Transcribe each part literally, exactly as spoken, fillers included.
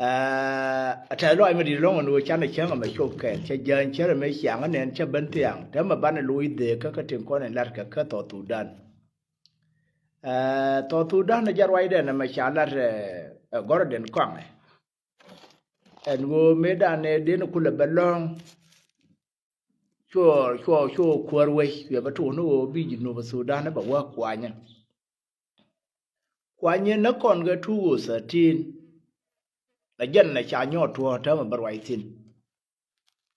Aa, a tɛth lɔaac mi di̱t ɛlɔ̱ŋ ɛn ɣöö canɛ cäŋ ɛmɛ cop kɛɛl, cɛ jääny cär ɛmɛ ciaŋ ɛ nɛn cä ben thiaŋ, te mɛ banɛ loc dhee kä kä tin kɔn in latkɛ kä South Sudan. Aa, South Sudan ɛ jɛ ruacdɛn ɛmɛ ca lat, ɛ, ɛ gɔ̱rɔdɛn kɔaŋɛ. Ɛn ɣöö mëëdan ɛ den kulɛ bɛ lɔ̱ŋ, cuɔ, cuɔ, cuɔ kuäär wec, cuɛ bɛ tok ni ɣöö bi Junub Sudan bɛ wä kuanyä. Kuanyä ni kɔn kɛ two thousand thirteen. Ɛ jɛn ɛ ca nyɔɔt tuɔɔk täämɛ bä ruac thi̱n.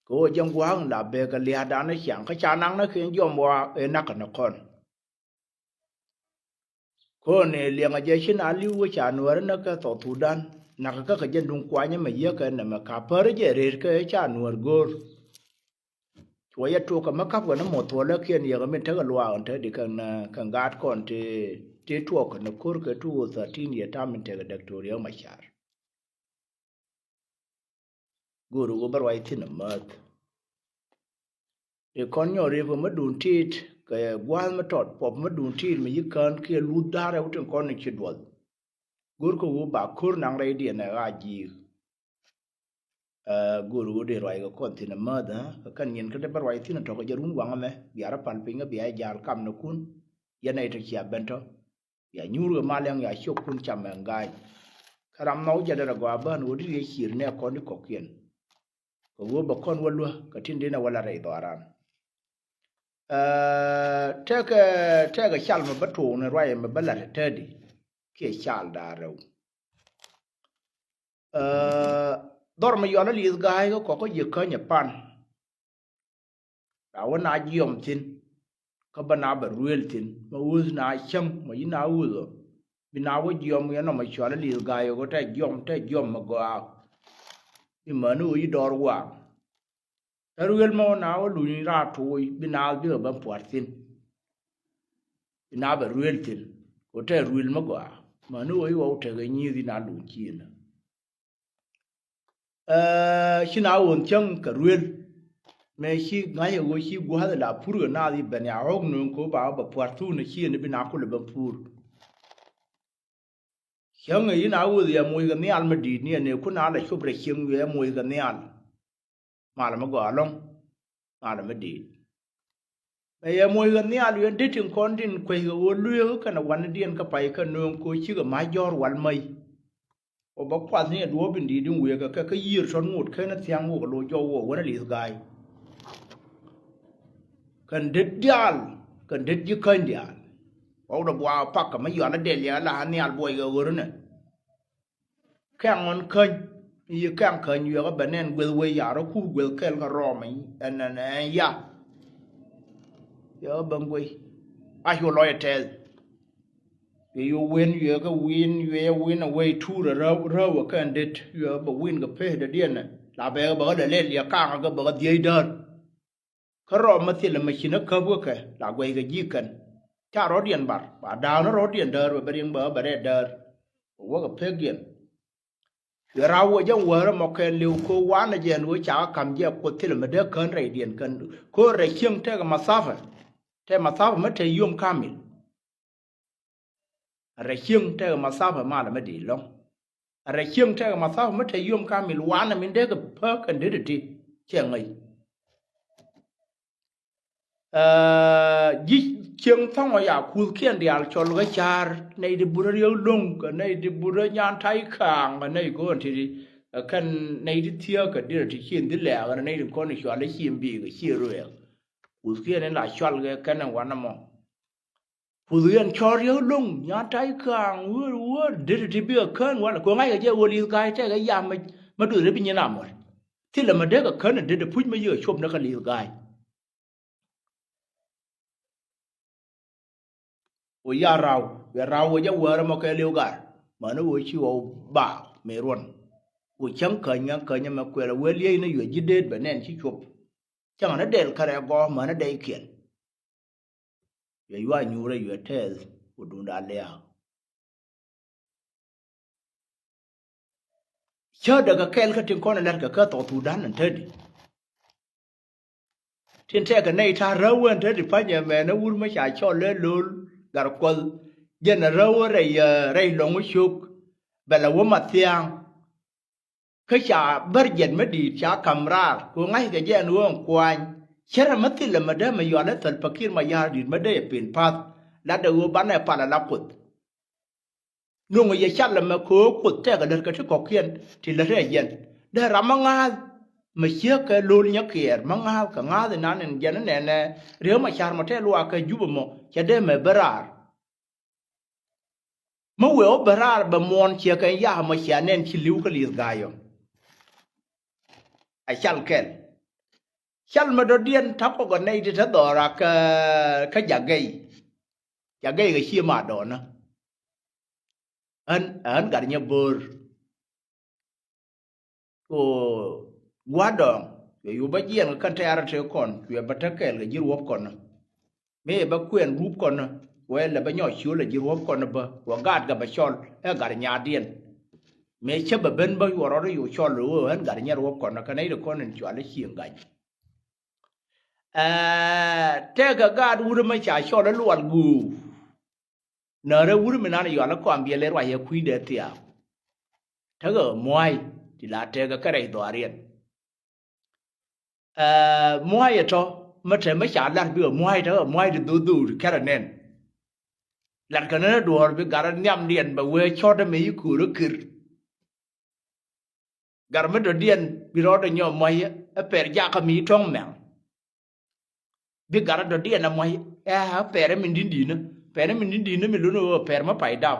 Kɛ ɣöö jɛn gua̱a̱k in la bek kɛ lia̱a̱dan ni ciaŋ, kä ca naŋ ni kɛ jiɔam wa ëë nakä ni kɔn. Kɔn ëë liɛŋɛ jɛ ci na li̱w wä ca Nuäär ni kä South Sudan, nakä kä kɛ jɛn duŋ kuanyä mɛ yiëkɛ nɛmɛ ka pär jɛ rëër kɛ ca Nuäär go̱o̱r. Cuɔ yɛ tuɔɔk kɛ mä ka̱pkɛ ni moth thuɔlä kiɛn yɛ kɛ min tekɛ luaak in te di kɛn, kɛn gaat kɔn ti, ti tuɔɔk kɛ ni ko̱r kɛ two thousand thirteen yɛ tam min tekɛ Diktor Riek Macar. Go̱o̱r ɣöö bä ruac thi̱n amäth. Ëë kɔn nyɔk riepkɛ mä duun ti̱i̱t kɛ gua̱a̱th mä tɔt puɔp mä duun ti̱i̱t mi yi kään kiɛ luth da̱a̱r ɛ wä tin kɔn ni ci duɔth. Go̱o̱rkɛ ɣöö ba ko̱r naŋ rɛydiɛn ɛ ɣaa ji̱i̱k. Ɛ, go̱o̱r ɣöö dee ruac kɛ kɔn thi̱n amäth, ɛ, kɛ kɛn nyin kä dee bä ruac thi̱n ɛ tɔ̱ kɛ jɛ run waŋ ɛmɛ, bia rɔ pal piny kä bia jɛ ja̱a̱l kamnikun. Yɛn ɛ tɔ cia ben tɔ. Bia nyuur kɛ mal ɛŋ ya ciökkun cam ɛŋ ga̱a̱c. Kä ram nhɔk jɛ derɛ gɔaa bään ɣöö di riec ciëër nɛ kɔn di kɔ̱kiɛn. Kɛ ɣöö bɛ kɔn wä luäk kɛ tin denɛ wä la rɛy dhɔaaran. Ɛ, tɛkɛ, tɛkɛ cal mɛ bä to̱o̱ŋ ni ruac ɛmɛ bä la̱t ɛ tädi kiɛ cal da̱a̱ rɛw. Ɛ, dhɔr mɛ yɔal ɛ li̱th ga̱a̱c kä kɔk kä ji̱ käny ɛ pan. Rawä na jiɔm thi̱n kä bä na bɛ ruëël thi̱n mɛ ɣöth na cäŋ mɛ yi na ɣöth ɔ. Bi na wä jiɔm yɛn nɔmɔ cɔal ɛ li̱th ga̱a̱c ɔ tɛ jiɔm, tɛ jiɔm mɛ gɔaa. Imäni ɣöö yi dɔɔr waak. Ɛ ruëël mɔ na wä luny raar toc bi naath bikɛ ben pua̱r thi̱n. Bi na bɛ ruëël thi̱n kɛ tɛ ruëël mi gɔaa. Mäni ɣöö i̱ wä wä tekɛ nyi̱i̱th i̱ na luny ciënä. Ɛ, ci na ɣöön cäŋ kɛ ruëël. Mëë ci ŋa̱cä ɣöö ci gua̱a̱th ɛ la pur kɛ naath i̱ ben ya ɣɔ̱k nööŋ kɛ ɣöö ba wä bɛ pua̱r thuun ɛ ciënä bi na kulɛ ben pur. Cäŋ ɛ yi na ɣöth yɛ moc kɛ nhial mi di̱i̱t ni ɛn ɛ kun a la cop rɛ cieŋ wiɛ moc kɛ nhial. Malɛ mi gɔaa ɛlɔ̱ŋ. Malɛ mi di̱i̱t. Mɛ yɛ moc kɛ nhial wiɛ dit tin kɔn tin kuec kɛ ɣöö lueek kɛnɛ wandiɛn kä pay kä nööŋ kɛ ɣöö cikɛ ma̱c jɔ̱ɔ̱r wal mäc. Ɔ bä kuath ni ɛ duɔ̱ɔ̱p in di̱i̱t in wëë kɛ kɛ kä yiër tɔ̱t ŋot ken ɛ thia̱ŋ wok ɛ loc jɔw wok wänɛ li̱th ga̱a̱c. Kɛn det diaal, kɛn det ji̱ käny diaal. Wok dɛ buaak pak kɛ mi yɔal ɛ dɛl yɛ la nhial buɔy kɛ ɣörinɛ. Kɛŋ ɣɔn käny, yi kɛŋ käny yuɛkä bɛ nɛn gueth wec ya rɔ kur gueth kɛl kä rɔɔm ɛn ɛn ɛn ya. Yɛ bä guey. A cu lɔc ɛ tɛth. Yɛ yu win yuɛkä win yuɛ win a wec tuur a räw räw a kɛn det yuɛ bä win kɛ peth dɛ diɛn ɛ la bɛ bä kä lɛ lɛl yɛ kaŋ kä bä kä dhiec däär. Kä rɔɔm mi thilɛ mi ci ni käp kä kɛ la guɛc kɛ ji̱ kɛn. Ca rɔ̱diɛn bar ba da̱a̱k ni rɔ̱diɛn däär bɛ bɛ riɛŋ bɛ bɛ rɛɛ däär. Bɛ wä kɛ pek yɛn. Cuɛ raw wä jɛ wäärä mɔ kɛɛliw ko wanɛ jɛ ɛn ɣöö ca kä ka̱m jɛ kuoth thilɛ mi dee kään rɛydiɛn kɛn. Ko rɛy cieŋ tɛkɛ mathapɛ. Tɛ mathapɛ mi te yom kamil. Rɛy cieŋ tɛkɛ mathapɛ malɛ mi di̱i̱t ɛlɔ̱ŋ. Rɛy cieŋ tɛkɛ mathapɛ mi te yom kamil wanɛ min dee kɛ päk kɛn det ti cɛ ŋäc. Ɛ, ji̱ cieŋ thɔ̱ŋɔ ya kuthkiɛn diaal cɔl kä ca̱r nɛy ti burä riek lo̱ŋ kɛ nɛy ti burä nyan ta̱y kaaŋ kɛ nɛy go̱o̱n ti ti. Ɛ, kɛn nɛy ti thiääk kɛ dirɛ ti cieŋ dhi lɛɛk kɛ nɛy ti kɔn i̱ cɔal i̱ cieŋ bi̱i̱ kɛ cieŋ ruɛɛk. Kuthkiɛn in la cɔal kɛ kɛn in wanɛ mɔ. Puth yɛn cɔr yɛ lo̱ŋ nyan ta̱y kaaŋ wër wër det ti bikɛ kään walɛ kɛ ŋa̱ckɛ jɛ wä li̱th ga̱a̱c tɛkɛ yam mɛ duth rɛ bi nyin amɔl. Thilɛ mɛ dee kɛ kään in det puc mɛ yikɛ cop ni kä li̱th ga̱a̱c. Wä ya raw yɛ raw wä jɛ wäärä mɔ kɛ li̱w gar. Mäni wä ci wä ba mëë ruɔn. Wä cäŋ käny ŋäŋ käny mɛ kuɛl wä liey ni yuɛ ji̱ deet bɛ nɛn ci cop. Cäŋ ni dɛl kärɛ gɔɔ mäni dɛy kiɛn. Yɛ yuac nyuurɛ yuɛ tɛth wä duunda liaak. Cä däk kɛ kɛl kä tin kɔn ɛ la̱t kɛ kä thɔk thukdan ɛn tädi. Tin tɛkɛ nɛy ta̱a̱ räw ɛn tädi pa̱nyɛ mɛn ɛ wur mä ca cɔl ɛ lo̱l gar kuɔth. Jɛn ɛ räw ɛ rɛy, ɛ, rɛy lɔ̱ŋ wä cok. Bɛ lɛ wä ma thia̱a̱ŋ. Kä ca bär jiɛt mä di̱i̱t ca ka̱m raar kɛ ɣöö ŋa̱ckɛ jɛ ɛn ɣöö ɛn kuany. Cärɛ mä thilɛ mä dee mä yual i̱ Thäl Pakir Mayardit mä dee ɛ pen pa̱th. Latdɛ ɣöö banɛ pal ala Kuoth. Nuŋ yɛ cal ɛmɛ kɛ ɣöö Kuoth tɛkɛ lät kɛ ti kɔ̱kiɛn ti lät ɛ jɛn. Dee ram mä ŋa̱a̱th mä ciek kɛ lo̱l nyɛ kiɛɛr mä ŋa̱a̱th kɛ ŋa̱a̱th inan in jɛn inɛnɛ riek ma ca̱r mɔ tɛk luaak kɛ Jubɛ mɔ cɛ dee mɛ bä raar. Mi wee wä bä raar bɛ muɔ̱ɔ̱n ciɛ kɛn yak mɔ cia nɛn ci li̱w kä li̱th ga̱a̱c ɔ. A cal kɛl. Cal mɛ dɔ̱diɛn ta̱k kɔk ɔ nɛy ti te dhɔra kä, kä Jagɛy. Jagɛy kɛ cie ma dɔɔnä. Ɣän, ɣän gat nyɛ bo̱o̱r. Ko gua̱dɔɔŋ cuɛ yupä jiɛn kɛ kɛn tɛ̈rä tëë kɔn cuɛ bä te kɛɛl kɛ ji̱ ruɔ̱p kɔn. Mëë bä kuɛn rup kɔn wee lɛ bä nyɔk ciöl ɛ ji̱ ruɔ̱p kɔn bä wä gaat kɛ bä cɔl ɛ gat nyaatdiɛn. Mëë cä bä ben bä yuɔr rɔ̱t i̱ yo̱o̱ cɔl ɣöö ɣän gat nyɛ ruɔ̱p kɔn kɛ nɛy ti kɔn in cual i̱ cieŋ ga̱ny. Ɛɛ, tëëkɛ gaat wut ɛmɛ ca cɔl i̱ Lual Göök. Närɛ wut mi nan yual i̱ kɔam biɛl i̱ ruac ɛ kui̱dɛ thiaak. Tekɛ mua̱a̱c ti la tekɛ kɛ rɛy dhɔaariɛn. Ɛɛ, mua̱a̱c ɛ tɔ̱ mi te mi ca lar bikɛ mua̱a̱c tekɛ mua̱a̱c ti dho̱o̱k dho̱o̱k ti kɛrɛ nɛn. Latkɛ ni duɔ̱ɔ̱r bi gat rɔ nhiamdiɛn bɛ wee cɔ̱t ɛmɛ i̱ köör i̱ kir. Gat mi dɔ̱diɛn bi rɔɔdɛ nyɔk mua̱c ɛ pɛr jakä mi tɔ̱ŋ mɛŋ. Bi gat dɔ̱diɛn ɛ mua̱c ɛ pɛr ɛ min di̱n di̱n ɛ pɛr ɛ min di̱n di̱n ɛ mi lun ɛ pɛr mi pay dap.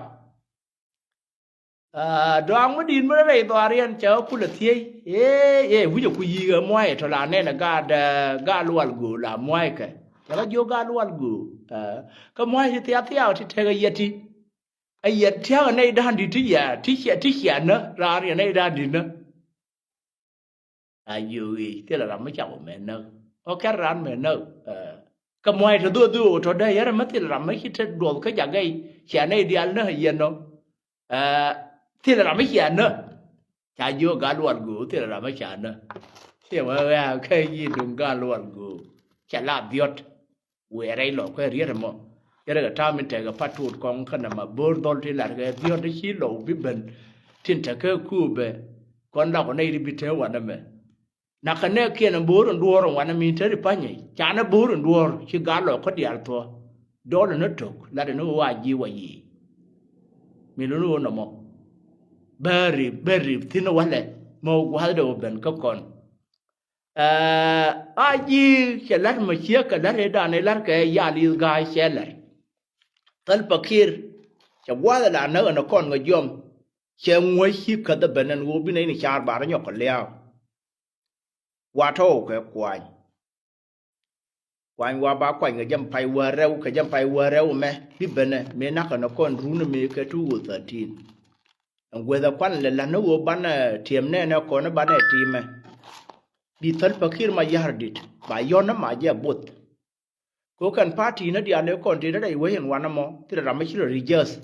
Aa, dɔaŋ mi di̱i̱t mi rɛy dhɔaariɛn cɛ ɣä kulɛ thiey. Ee, ee, wi̱cɛ ku yi̱i̱k ɛ mua̱c ɛ tɔ̱ la nɛn ɛ gaat, ɛ, gaat Lual Göök la mua̱ckɛ. Cɛ ɣä jiök gaat Lual Göök. Aa, kä mua̱c ti thia̱k thia̱k ti tekɛ yɛt ti. Ɛ yɛt thia̱k ɛ nɛy da̱a̱n di̱t ti yɛ, ti ciɛ, ti ciɛ nä, raan yɛ nɛy da̱a̱n di̱t nä. A jiök i̱ thilɛ ram mi cak ɣöö mɛ näk. Ɣä kɛr raan mɛ näk. Ɛ, kä mua̱c te dho̱o̱k dho̱o̱k tɔ̱ dee yɛrɛ mi thilɛ ram mi ci te duɔth kä Jagɛy. Ciɛ nɛy diaal nä yɛn nɔ. Ɛ, thilɛ ram mi ciɛ nä. Ca jiök gaat Lual Göök thilɛ ram mi ca nä. Thilɛ wee wee a kä yi duŋ gaat Lual Göök. Cɛ la dhiɔt. Wëë rɛy lɔ kɛ riet ɛmɔ. Yɛrɛ kɛ ta̱a̱ min tekɛ pat tuut kɔŋ kä nɛmɛ bo̱o̱r dhɔl ti lar kɛ dhiɔt ti ci lɔw bi ben. Tin tekɛ kuubɛ kɔn lak kɔ nɛy ti bi te wanɛ mɛ. Nakɛ nɛɛkiɛn bo̱o̱r in duɔ̱ɔ̱r in wanɛ mi te ri pa̱nyɛ canɛ bo̱o̱r in duɔ̱ɔ̱r ci gal lɔ kä diaal thuɔ̱. Dɔl in ni tok lat in ni ɣöö a ji̱ wa yiëë. Mi luni ɣöö nɔmɔ bä rip bä rip thi̱n walɛ mɛ wä gua̱a̱thdɛ wä ben kä kɔn. Aa, a ji̱ cɛ la̱t mɛ ciek kɛ la̱t rɛydan ɛ la̱t kɛ yal i̱th ga̱a̱c cɛ la̱t. Thäl Pakir cɛ gua̱a̱th ɛ la näk ɛn ɛ kɔn kɛ jiɔm. Cɛ ŋuäc ci käth ɛ ben ɛn ɣöö bi nɛy ni caar ba rɔ nyɔk kɛ lia̱a̱. Wa tɔ̱w kɛ kuany. Kuany wa ba kuany kɛ jɛm pay wäär rɛw kɛ jɛm pay wäär rɛw mɛ bi benɛ mëë nakä nɔ kɔn run mëë kɛ two thousand thirteen. Ɛn guäth ɛ kuan lɛ la̱t ni ɣöö banɛ tiɛm nɛɛnɛ kɔn banɛ ti̱mɛ. Bi Thäl Pakir Mayardit ba yɔ̱n ni ma jɛ both. Kɛ ɣöö kɛn party ni diaal ëë kɔn tëë ni rɛy wec ɛn wanɛ mɔ thilɛ ram mi ci rɔ register.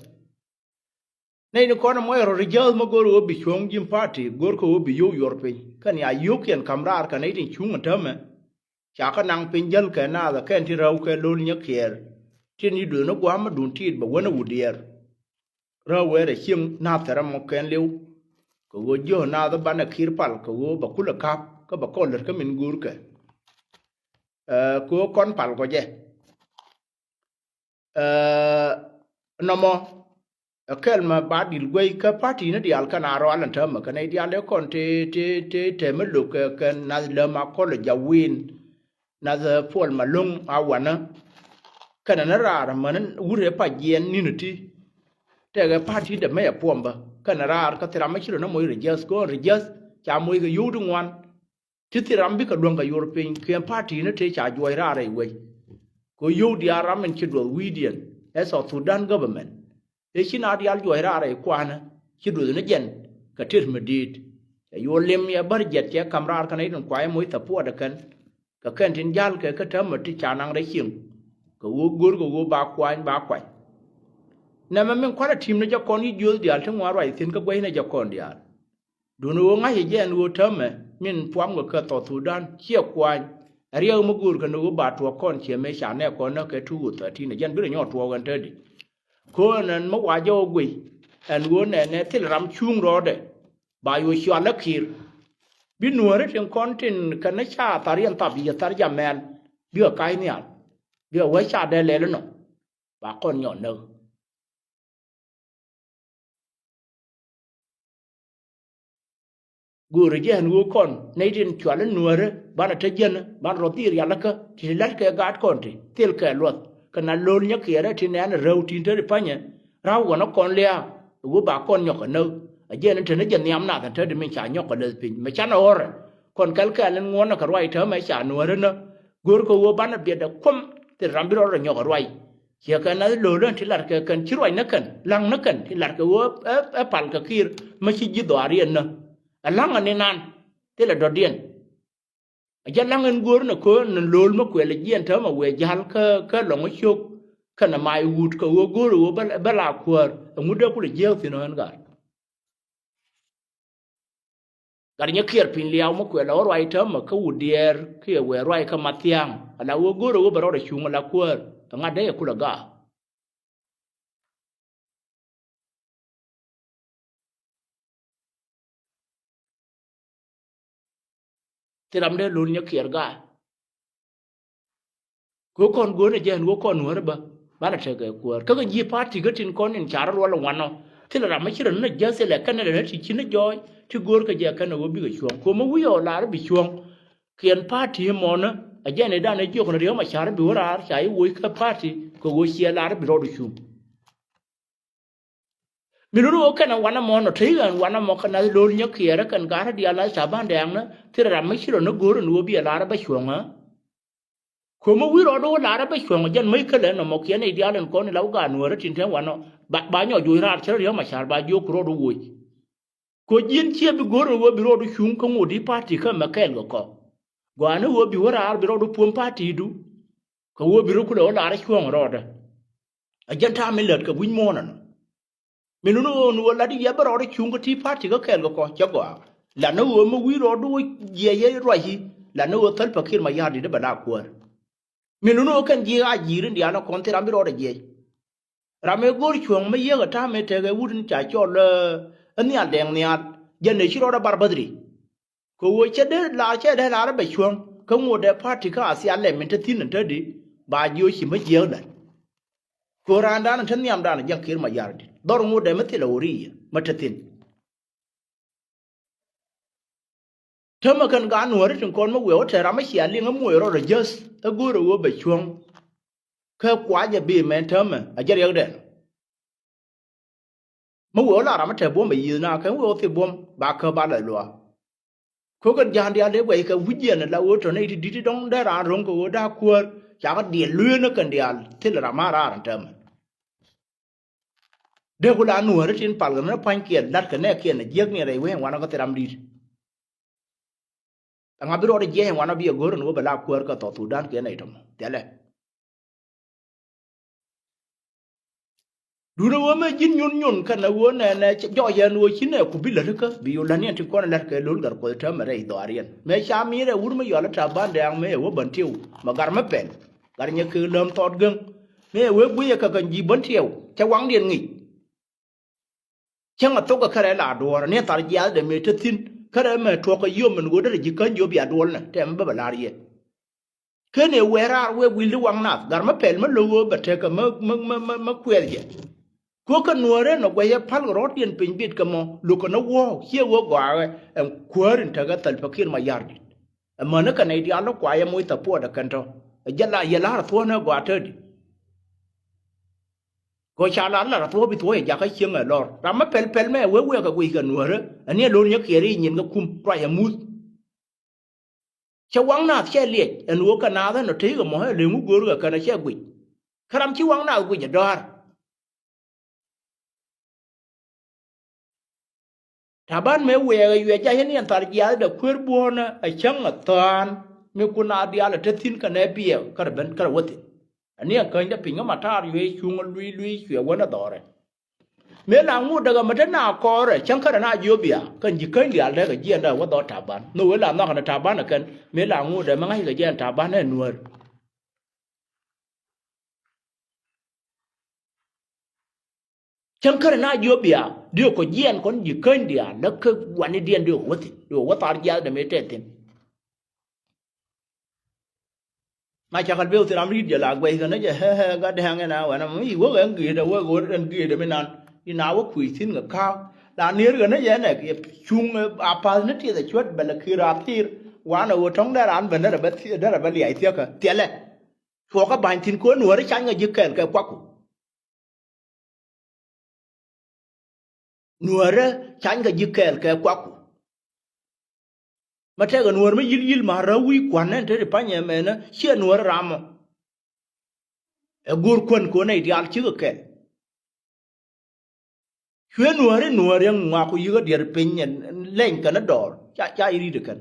Nɛy ni kɔn ɛmɔ ɛ rɔ register mɔ go̱o̱r ɣöö bi cuɔ̱ŋ ji̱ party go̱o̱r kɛ ɣöö bi yio̱w yuɔr piny kɛn ya yio̱wkiɛn ka̱m raar kɛ nɛy tin cuŋ ɛn täämɛ. Ca kɛ naŋ piny jäl kɛ naath ɛ kɛn ti räw kɛ lo̱l nyɛ kiɛɛr. Tin yi duëëth ni gua̱a̱m mi duun tiit bɛ wän ɛ wut diɛɛr. Räw wɛɛr ɛ cieŋ naath thɛrɛ mɔ kɛn li̱w. Kɛ ɣöö jiöh naath ɛ banɛ ki̱i̱r pal kɛ ɣöö bɛ kulɛ ka̱p kä bɛ kɔn lät kä min go̱o̱rkɛ. Ɛ, kɛ ɣöö kɔn pal kɔ jɛ. Ɛ, nɔmɔ ɛ kɛl mɛ ba dil guey kä party ni diaal kɛn a rɔal ɛn täämɛ kɛn nɛy diaal ëë kɔn tëë tëë tëë tëë mi lo̱k kɛ kɛn nath läm a kɔl ɛ jawin. Nath, ɛ, Puɔl Malöŋ a wanä. Kɛnɛ ni raar mäni wut ëë pac jiɛɛn ni̱n ɛ ti. Tɛkɛ party dɛ mɛ ɛ puɔm bä kɛnɛ raar kä thil ram mi ci rɔ ni moc register kɛ ɣöö register ca moc kɛ yio̱w ti ŋuan. Ti thil ram bikɛ luäŋ kɛ yuɔr piny kiɛ party ni tëë ca juɔc raar rɛy wec. Kɛ yio̱w diaal ram in ci duɔth wi̱i̱diɛn ɛ South Sudan government. Ëë ci na diaal juɔc raar rɛy kua̱a̱nä ci duɔth ni jɛn kɛ tet mi di̱i̱t. Cɛ yuɔr lim yɛ bär jiɛt cɛ ka̱m raar kɛn ɛ itin kuay moc thapuɔt ɛ kɛn. Kɛ kɛn tin ja̱l kɛ kä täämɛ ti ca naŋ rɛy cieŋ. Kɛ ɣöö go̱r kɛ ɣöö ba kuany ba kuany. Nɛmɛ min kua̱rɛ ti̱m ni jɛ kɔn yi jiöth diaal ti ŋuan ruac thi̱n kä guɛcnɛ jɛ kɔn diaal. Duundɛ ɣöö ŋa̱cä jɛ ɛn ɣöö täämɛ min puamkɛ kɛ South Sudan ciɛ kuany. Ɛ riɛk mi göörkɛ ni ɣöö ba tuɔɔk kɔn ciɛ mëë ca nɛɛk kɔn näk kɛ two thousand thirteen ɛ jɛn bi rɔ nyɔk tuɔɔk ɛn te di. Köön ɛn mi wa jɛ ɣöö guic ɛn ɣöö nɛnɛ thil ram cuŋ rɔɔdɛ. Ba yuɔ cual ɛ Kiir Bi nuääri tin kɔn tin kɛn ni ca thar yɛn thap yɛ thar jam mɛl. Bikɛ ka̱c nhial. Bikɛ wee ca dee lɛl inɔ. Ba kɔn nyɔk näk. Go̱o̱rä jɛ ɛn ɣöö kɔn nɛy tin cual in nuäärä banɛ te jiɛn banɛ rɔ dhil rialikä ti ti la̱tkɛ gaat kɔn ti thilkɛ luɔth kɛ na lo̱l nyɛ kiɛɛrä ti nɛɛn rɛw tin te ti pa̱nyɛ. Ra̱w wänä kɔn lia̱a̱ ɛ ɣöö ba kɔn nyɔk kɛ näk. Ɛ jɛn in te ni jɛ nhiam nath in te ti min ca nyɔk kɛ läth piny mɛ canɛ ɣɔrɛ. Kɔn kɛl kɛɛl in ŋuɔ̱nɛ kɛ ruac täämɛ ca nuäärä nä. Go̱o̱rkɛ ɣöö banɛ biɛtdɛ kuɔm thil ram bi rɔɔdɛ nyɔk kɛ ruac. Ciɛ kɛn nath lo̱o̱lä ti lat kɛ kɛn ci ruac ni kɛn la̱ŋ ni kɛn ti lat kɛ ɣöö ɛ, ɛ pal kɛ kiir mä ci ji̱ dhɔaariɛn nä. Ɛ la̱ŋ ɛ ni nan thilɛ dɔ̱diɛn. Ɛ jɛ la̱ŋ ɛn go̱o̱r ni köön ni lo̱o̱l mä kuɛl ɛ jiɛn täämɛ wëë ja̱l kä, kä lɔ̱ŋ ɛ ciök kɛnɛ mac wut kɛ ɣöö go̱o̱r ɛ ɣöö bä, bä la kuäär ɛŋu dee kulɛ jiääk thi̱n ɣän gat. Gat nyɛ kiɛɛr piny liaw mi kuɛ la wä ruac täämɛ kä wut diɛɛr kiɛ wɛɛ ruac kä mathiaŋ ala wä go̱rɛ wä bɛ rɔɔdɛ cuŋ ala kuäär. Ɛ ŋa̱t dee yɛ kulɛ gaak. Thil ram dee lo̱l nyɛ kiɛɛr gaak. Kɛ kɔn go̱o̱nɛ jɛ ɛn wä kɔn nuäärä bä banɛ tekɛ kuäär kä kɛ ji̱ party kä tin kɔn in carä ruɔl in wanɔ. Thilɛ ram mi ci rɔ ni nä jäth thilɛ kɛnɛ rɛ ni ti ci ni jɔɔc ti go̱o̱r kɛ jɛ kɛnɛ wä bikɛ cuɔ̱ŋ kuɔmä wi̱i̱ ɔ lar bi cuɔ̱ŋ. Kiɛn party mɔnä ɛ jɛ ni danɛ jiɔk ni riäm a carä bi wä raar ca i̱ woc kä party kɛ wä ciɛ lar bi rɔɔd cuŋ. Mi luni wä kɛn ɛ wanɛ mɔ nɔ te i̱ ɣän wanɛ mɔ kɛ nath lo̱l nyä kiɛɛrä kɛn ga̱rä diaal la ca ban dɛɛŋnä thil ram mi ci rɔ ni go̱o̱r in wä bi ɛ lar ɛ bä cuɔ̱ŋä. Ko̱mä wi̱i̱ rɔɔdu wä lar ɛ bä cuɔ̱ŋ jɛn mäc kälɛ nɔmɔ kiɛn i̱ diaal in kɔn in la wä gaat nuäärä tin te wanɔ ba, ba nyɔk joc raar cä riäm a ca̱r ba jiök ku rɔɔdu woc. Ko̱ ji̱n ciɛ bi go̱r in wä bi rɔɔdu cuŋ kä ŋot i̱ party kä mɛ kɛɛl kɛ kɔ. Gɔaa ni wä bi wä raar bi rɔɔdu puɔ̱m party du. Kɛ wä bi rɔ kulɛ wä lar ɛ cuɔ̱ŋ rɔɔdä. A jɛn ta̱a̱ mi lät kɛ wi̱c muɔ̱ɔ̱n ɛnɔ. Min luni ɣöö ni ɣöö lat i̱ yɛ bä rɔɔdä cuŋ kä ti party kä kɛɛl kɛ kɔ cɛ gɔaa. Lat ni ɣöö mi wi̱i̱ rɔɔdu ɣöö jiɛc yɛ ruac i̱ lat ni ɣöö Thälpä Kiir Mayardit i̱ bɛ la kuäär. Min luni ɣöö kɛn ji̱ a ji̱i̱r in diaal ni kɔn thil ram bi rɔɔdɛ jiɛc. Ram ëë go̱o̱r cuɔ̱ŋ mi yiëëk ɛ ta̱a̱ mëë tekɛ wut in ca cɔl ɛ nhial dɛɛŋ nhial jɛn ëë ci rɔɔdɛ bar bäthri. Kɛ ɣöö cä dee laar cä dee laar bɛ cuäŋ kä ŋot dee party kä a thial lɛ min te thi̱n in te di ba jiö ci mä jiääk la̱t. Kɛ ɣöö raandan in te nhiamdan in jɛn Kiir Mayardit dhɔr ŋot dee mi thilɛ ɣöö ri yɛ mä te thi̱n. Täämɛ kɛn gaat nuääri tin kɔn mi wiɛw ɛ te ram mi cia liŋ ɛ muɔc rɔɔdɛ jäth ɛ go̱o̱rɛ ɣöö bɛ cuäŋ. Kä kuacɛ bi mɛn täämɛ a jɛ riɛkdɛn. Mi wee wä la ram mi te buɔ̱m bɛ yi̱th na kɛn wee wä thil buɔ̱m ba kä ba lɛ luaak. Ko̱kɛn ja̱a̱n diaal dee guɛc kɛ wi̱c jiɛn la wee tɔ̱ nɛy ti di̱t ti dɔ̱ŋ dee raan ro̱ŋ kɛ wee da̱a̱ kuäär cakɛ diɛl lueer ni kɛn diaal thil ram a raar ɛn täämɛ. Dee ku la nuääri tin pal kɛ ni pua̱nykiɛn la̱t kɛ nɛɛkiɛn ɛ jiäk ni rɛy wee ɛn wanɔ kä thil ram di̱t. Ɛŋa bi rɔɔdɛ jiɛc ɛn wanɔ bi ɛ go̱r ɛn wee bɛ la kuäär kɛ South Sudan kiɛn nɛy tɔmɔ thilɛ. Duundɛ ɣöö mëë ji̱n nyun nyun kɛnɛ ɣöö nɛnɛ jɔɔc ɛn ɣöö ci nɛ ku bi lätkä bi yu lätniɛn ti kɔn ɛ la̱t kɛ lo̱l gat kuɔth täämɛ rɛy dhɔaariɛn mëë ca mi̱i̱t ɛ wur mi yɔal ɛ Taban Dɛŋ mëë ɛ wee Bän Tiɛw mɛ gar mi pɛl. Gat nyɛ kek läm thɔɔt geŋ mëë ɛ wee guiyɛ kɛ kɛn ji̱ Bän Tiɛw cɛ waŋdiɛn ŋi̱i̱c. Cäŋ a thok ɛ kärɛ la duɔ̱ɔ̱r ni thar jiaath dee mëë te thi̱n kärɛ mɛ tuɔ̱k kɛ yio̱m min ɣöö derɛ ji̱ käny jiöp ya duɔl nɛ tɛmɛ bä bɛ la̱r yɛ. Ken ëë wëë raar wëë wi̱i̱l ti waŋ naath gar mä pɛl mä lo̱k ɣöö bɛ tekɛ mä, mä, mä, mä, mä kuɛth jɛ. Kuäk kɛ nuäärä nɔ guɛcɛ pal kɛ rɔ̱t yɛn piny bit kɛ mɔ lo̱k kɛ nä wuɔ̱ɔ̱k ciɛ ɣöö gɔaaɛ ɛn kuäär in tekɛ Thälpä Kiir Mayardit. Ɛmän ni kɛ nɛy diaal lä kuayɛ moc thapuɔt ɛ kɛn tɔ̱ ɛ jɛ la yɛ la̱r ɛ thuɔ̱ɔ̱n ɛ gɔaa tätdi. Kɛ ca lar lar ɛ thuɔ̱ɔ̱p i̱ thuɔ̱ɔ̱c ɛ jakä cieŋ ɛ lɔr ram mä pɛl pɛl mɛ ɛ wee wee kɛ guic kɛ nuäärä ɛ ni ɛ lo̱r nyä kiɛɛr i̱ nyin kɛ kum ruac ɛ muth. Cɛ waŋ naath cɛ liɛc ɛn ɣöö kɛ naath ɛn ɔ tëëkɛ mɔ ɛ leŋ wu go̱o̱r kɛ kɛn ɔ cɛ guic. Kä ram ci waŋ naath guic ɛ dɔ̱a̱r. Taban mëë wëë ɛ yuɛc jac ɛn yɛn thar jiaath dɛ kueer buɔ̱ɔ̱nä ɛ cäŋ ɛ thään mi kun naath diaal ɛ te thi̱n kɛnɛ biɛɛk kärɛ ben kärɛ wä thi̱n. Ɛ ni ɛn käny dɛ piny kä ma taar yuëë cuŋ ɛ luic luic cuɛ wän ɛ dhɔrɛ. Mëë la ŋut däkɛ mɛ te na kɔɔrɛ cäŋ kärɛ na jiöp ya kɛn ji̱ käny diaal däkɛ jiɛn däkɛ wä dhɔr Taban. Nhök wee la nhɔakɛ ni Taban ɛ kɛn mëë la ŋut dɛ mɛ ŋa̱ckɛ jɛ ɛn Taban ɛ nuäär. Cäŋ kärɛ na jiöp ya diökɔ jiɛn kɔn ji̱ käny diaal lä kä wanidiɛn diökɔ wä thi̱n. Duɔ̱k wä thar jiath dee mëë tɛth thi̱n. Ma cakal beu thil ram ri̱t jɛ la guɛc kɛn jɛ, hɛ, hɛ, gat dɛ̈ŋ ɛn a wɛn a mi wä ɣän gi̱i̱t a wä ɣöö ɛn gi̱i̱t a mi nan. I̱ na wä kui̱ thi̱n kɛ ka̱a̱k. La nier ɣän jɛ ɛn ɛ cuŋ a pa̱th ni tiɛth a cuät bɛl a ki̱i̱r a thi̱i̱r. Wanɛ ɣöö tɔ̱ŋ dee ran ben derɛ bɛ liac thiäkä thiɛlɛ. Cuɔkä ba̱ny thi̱n kɛ ɣöö nuäärä cany kɛ ji̱ kɛɛl kɛ kuaku. Nuäärä cany kɛ ji̱ kɛɛl kɛ kuaku. Ma tɛkɛ nuäär mi yi̱l yi̱l ma räw wi̱i̱ kua̱n nɛn te ti pany ɛmɛnä ciɛ nuäärä ram mɔ. Ɛ go̱o̱r kuän kɛ ɣöö nɛy diaal cikɛ kɛɛl. Cuɛ nuääri nuääri ŋuak ku yikä diɛr piny leny kɛn dɔɔr ca ca irit kɛn.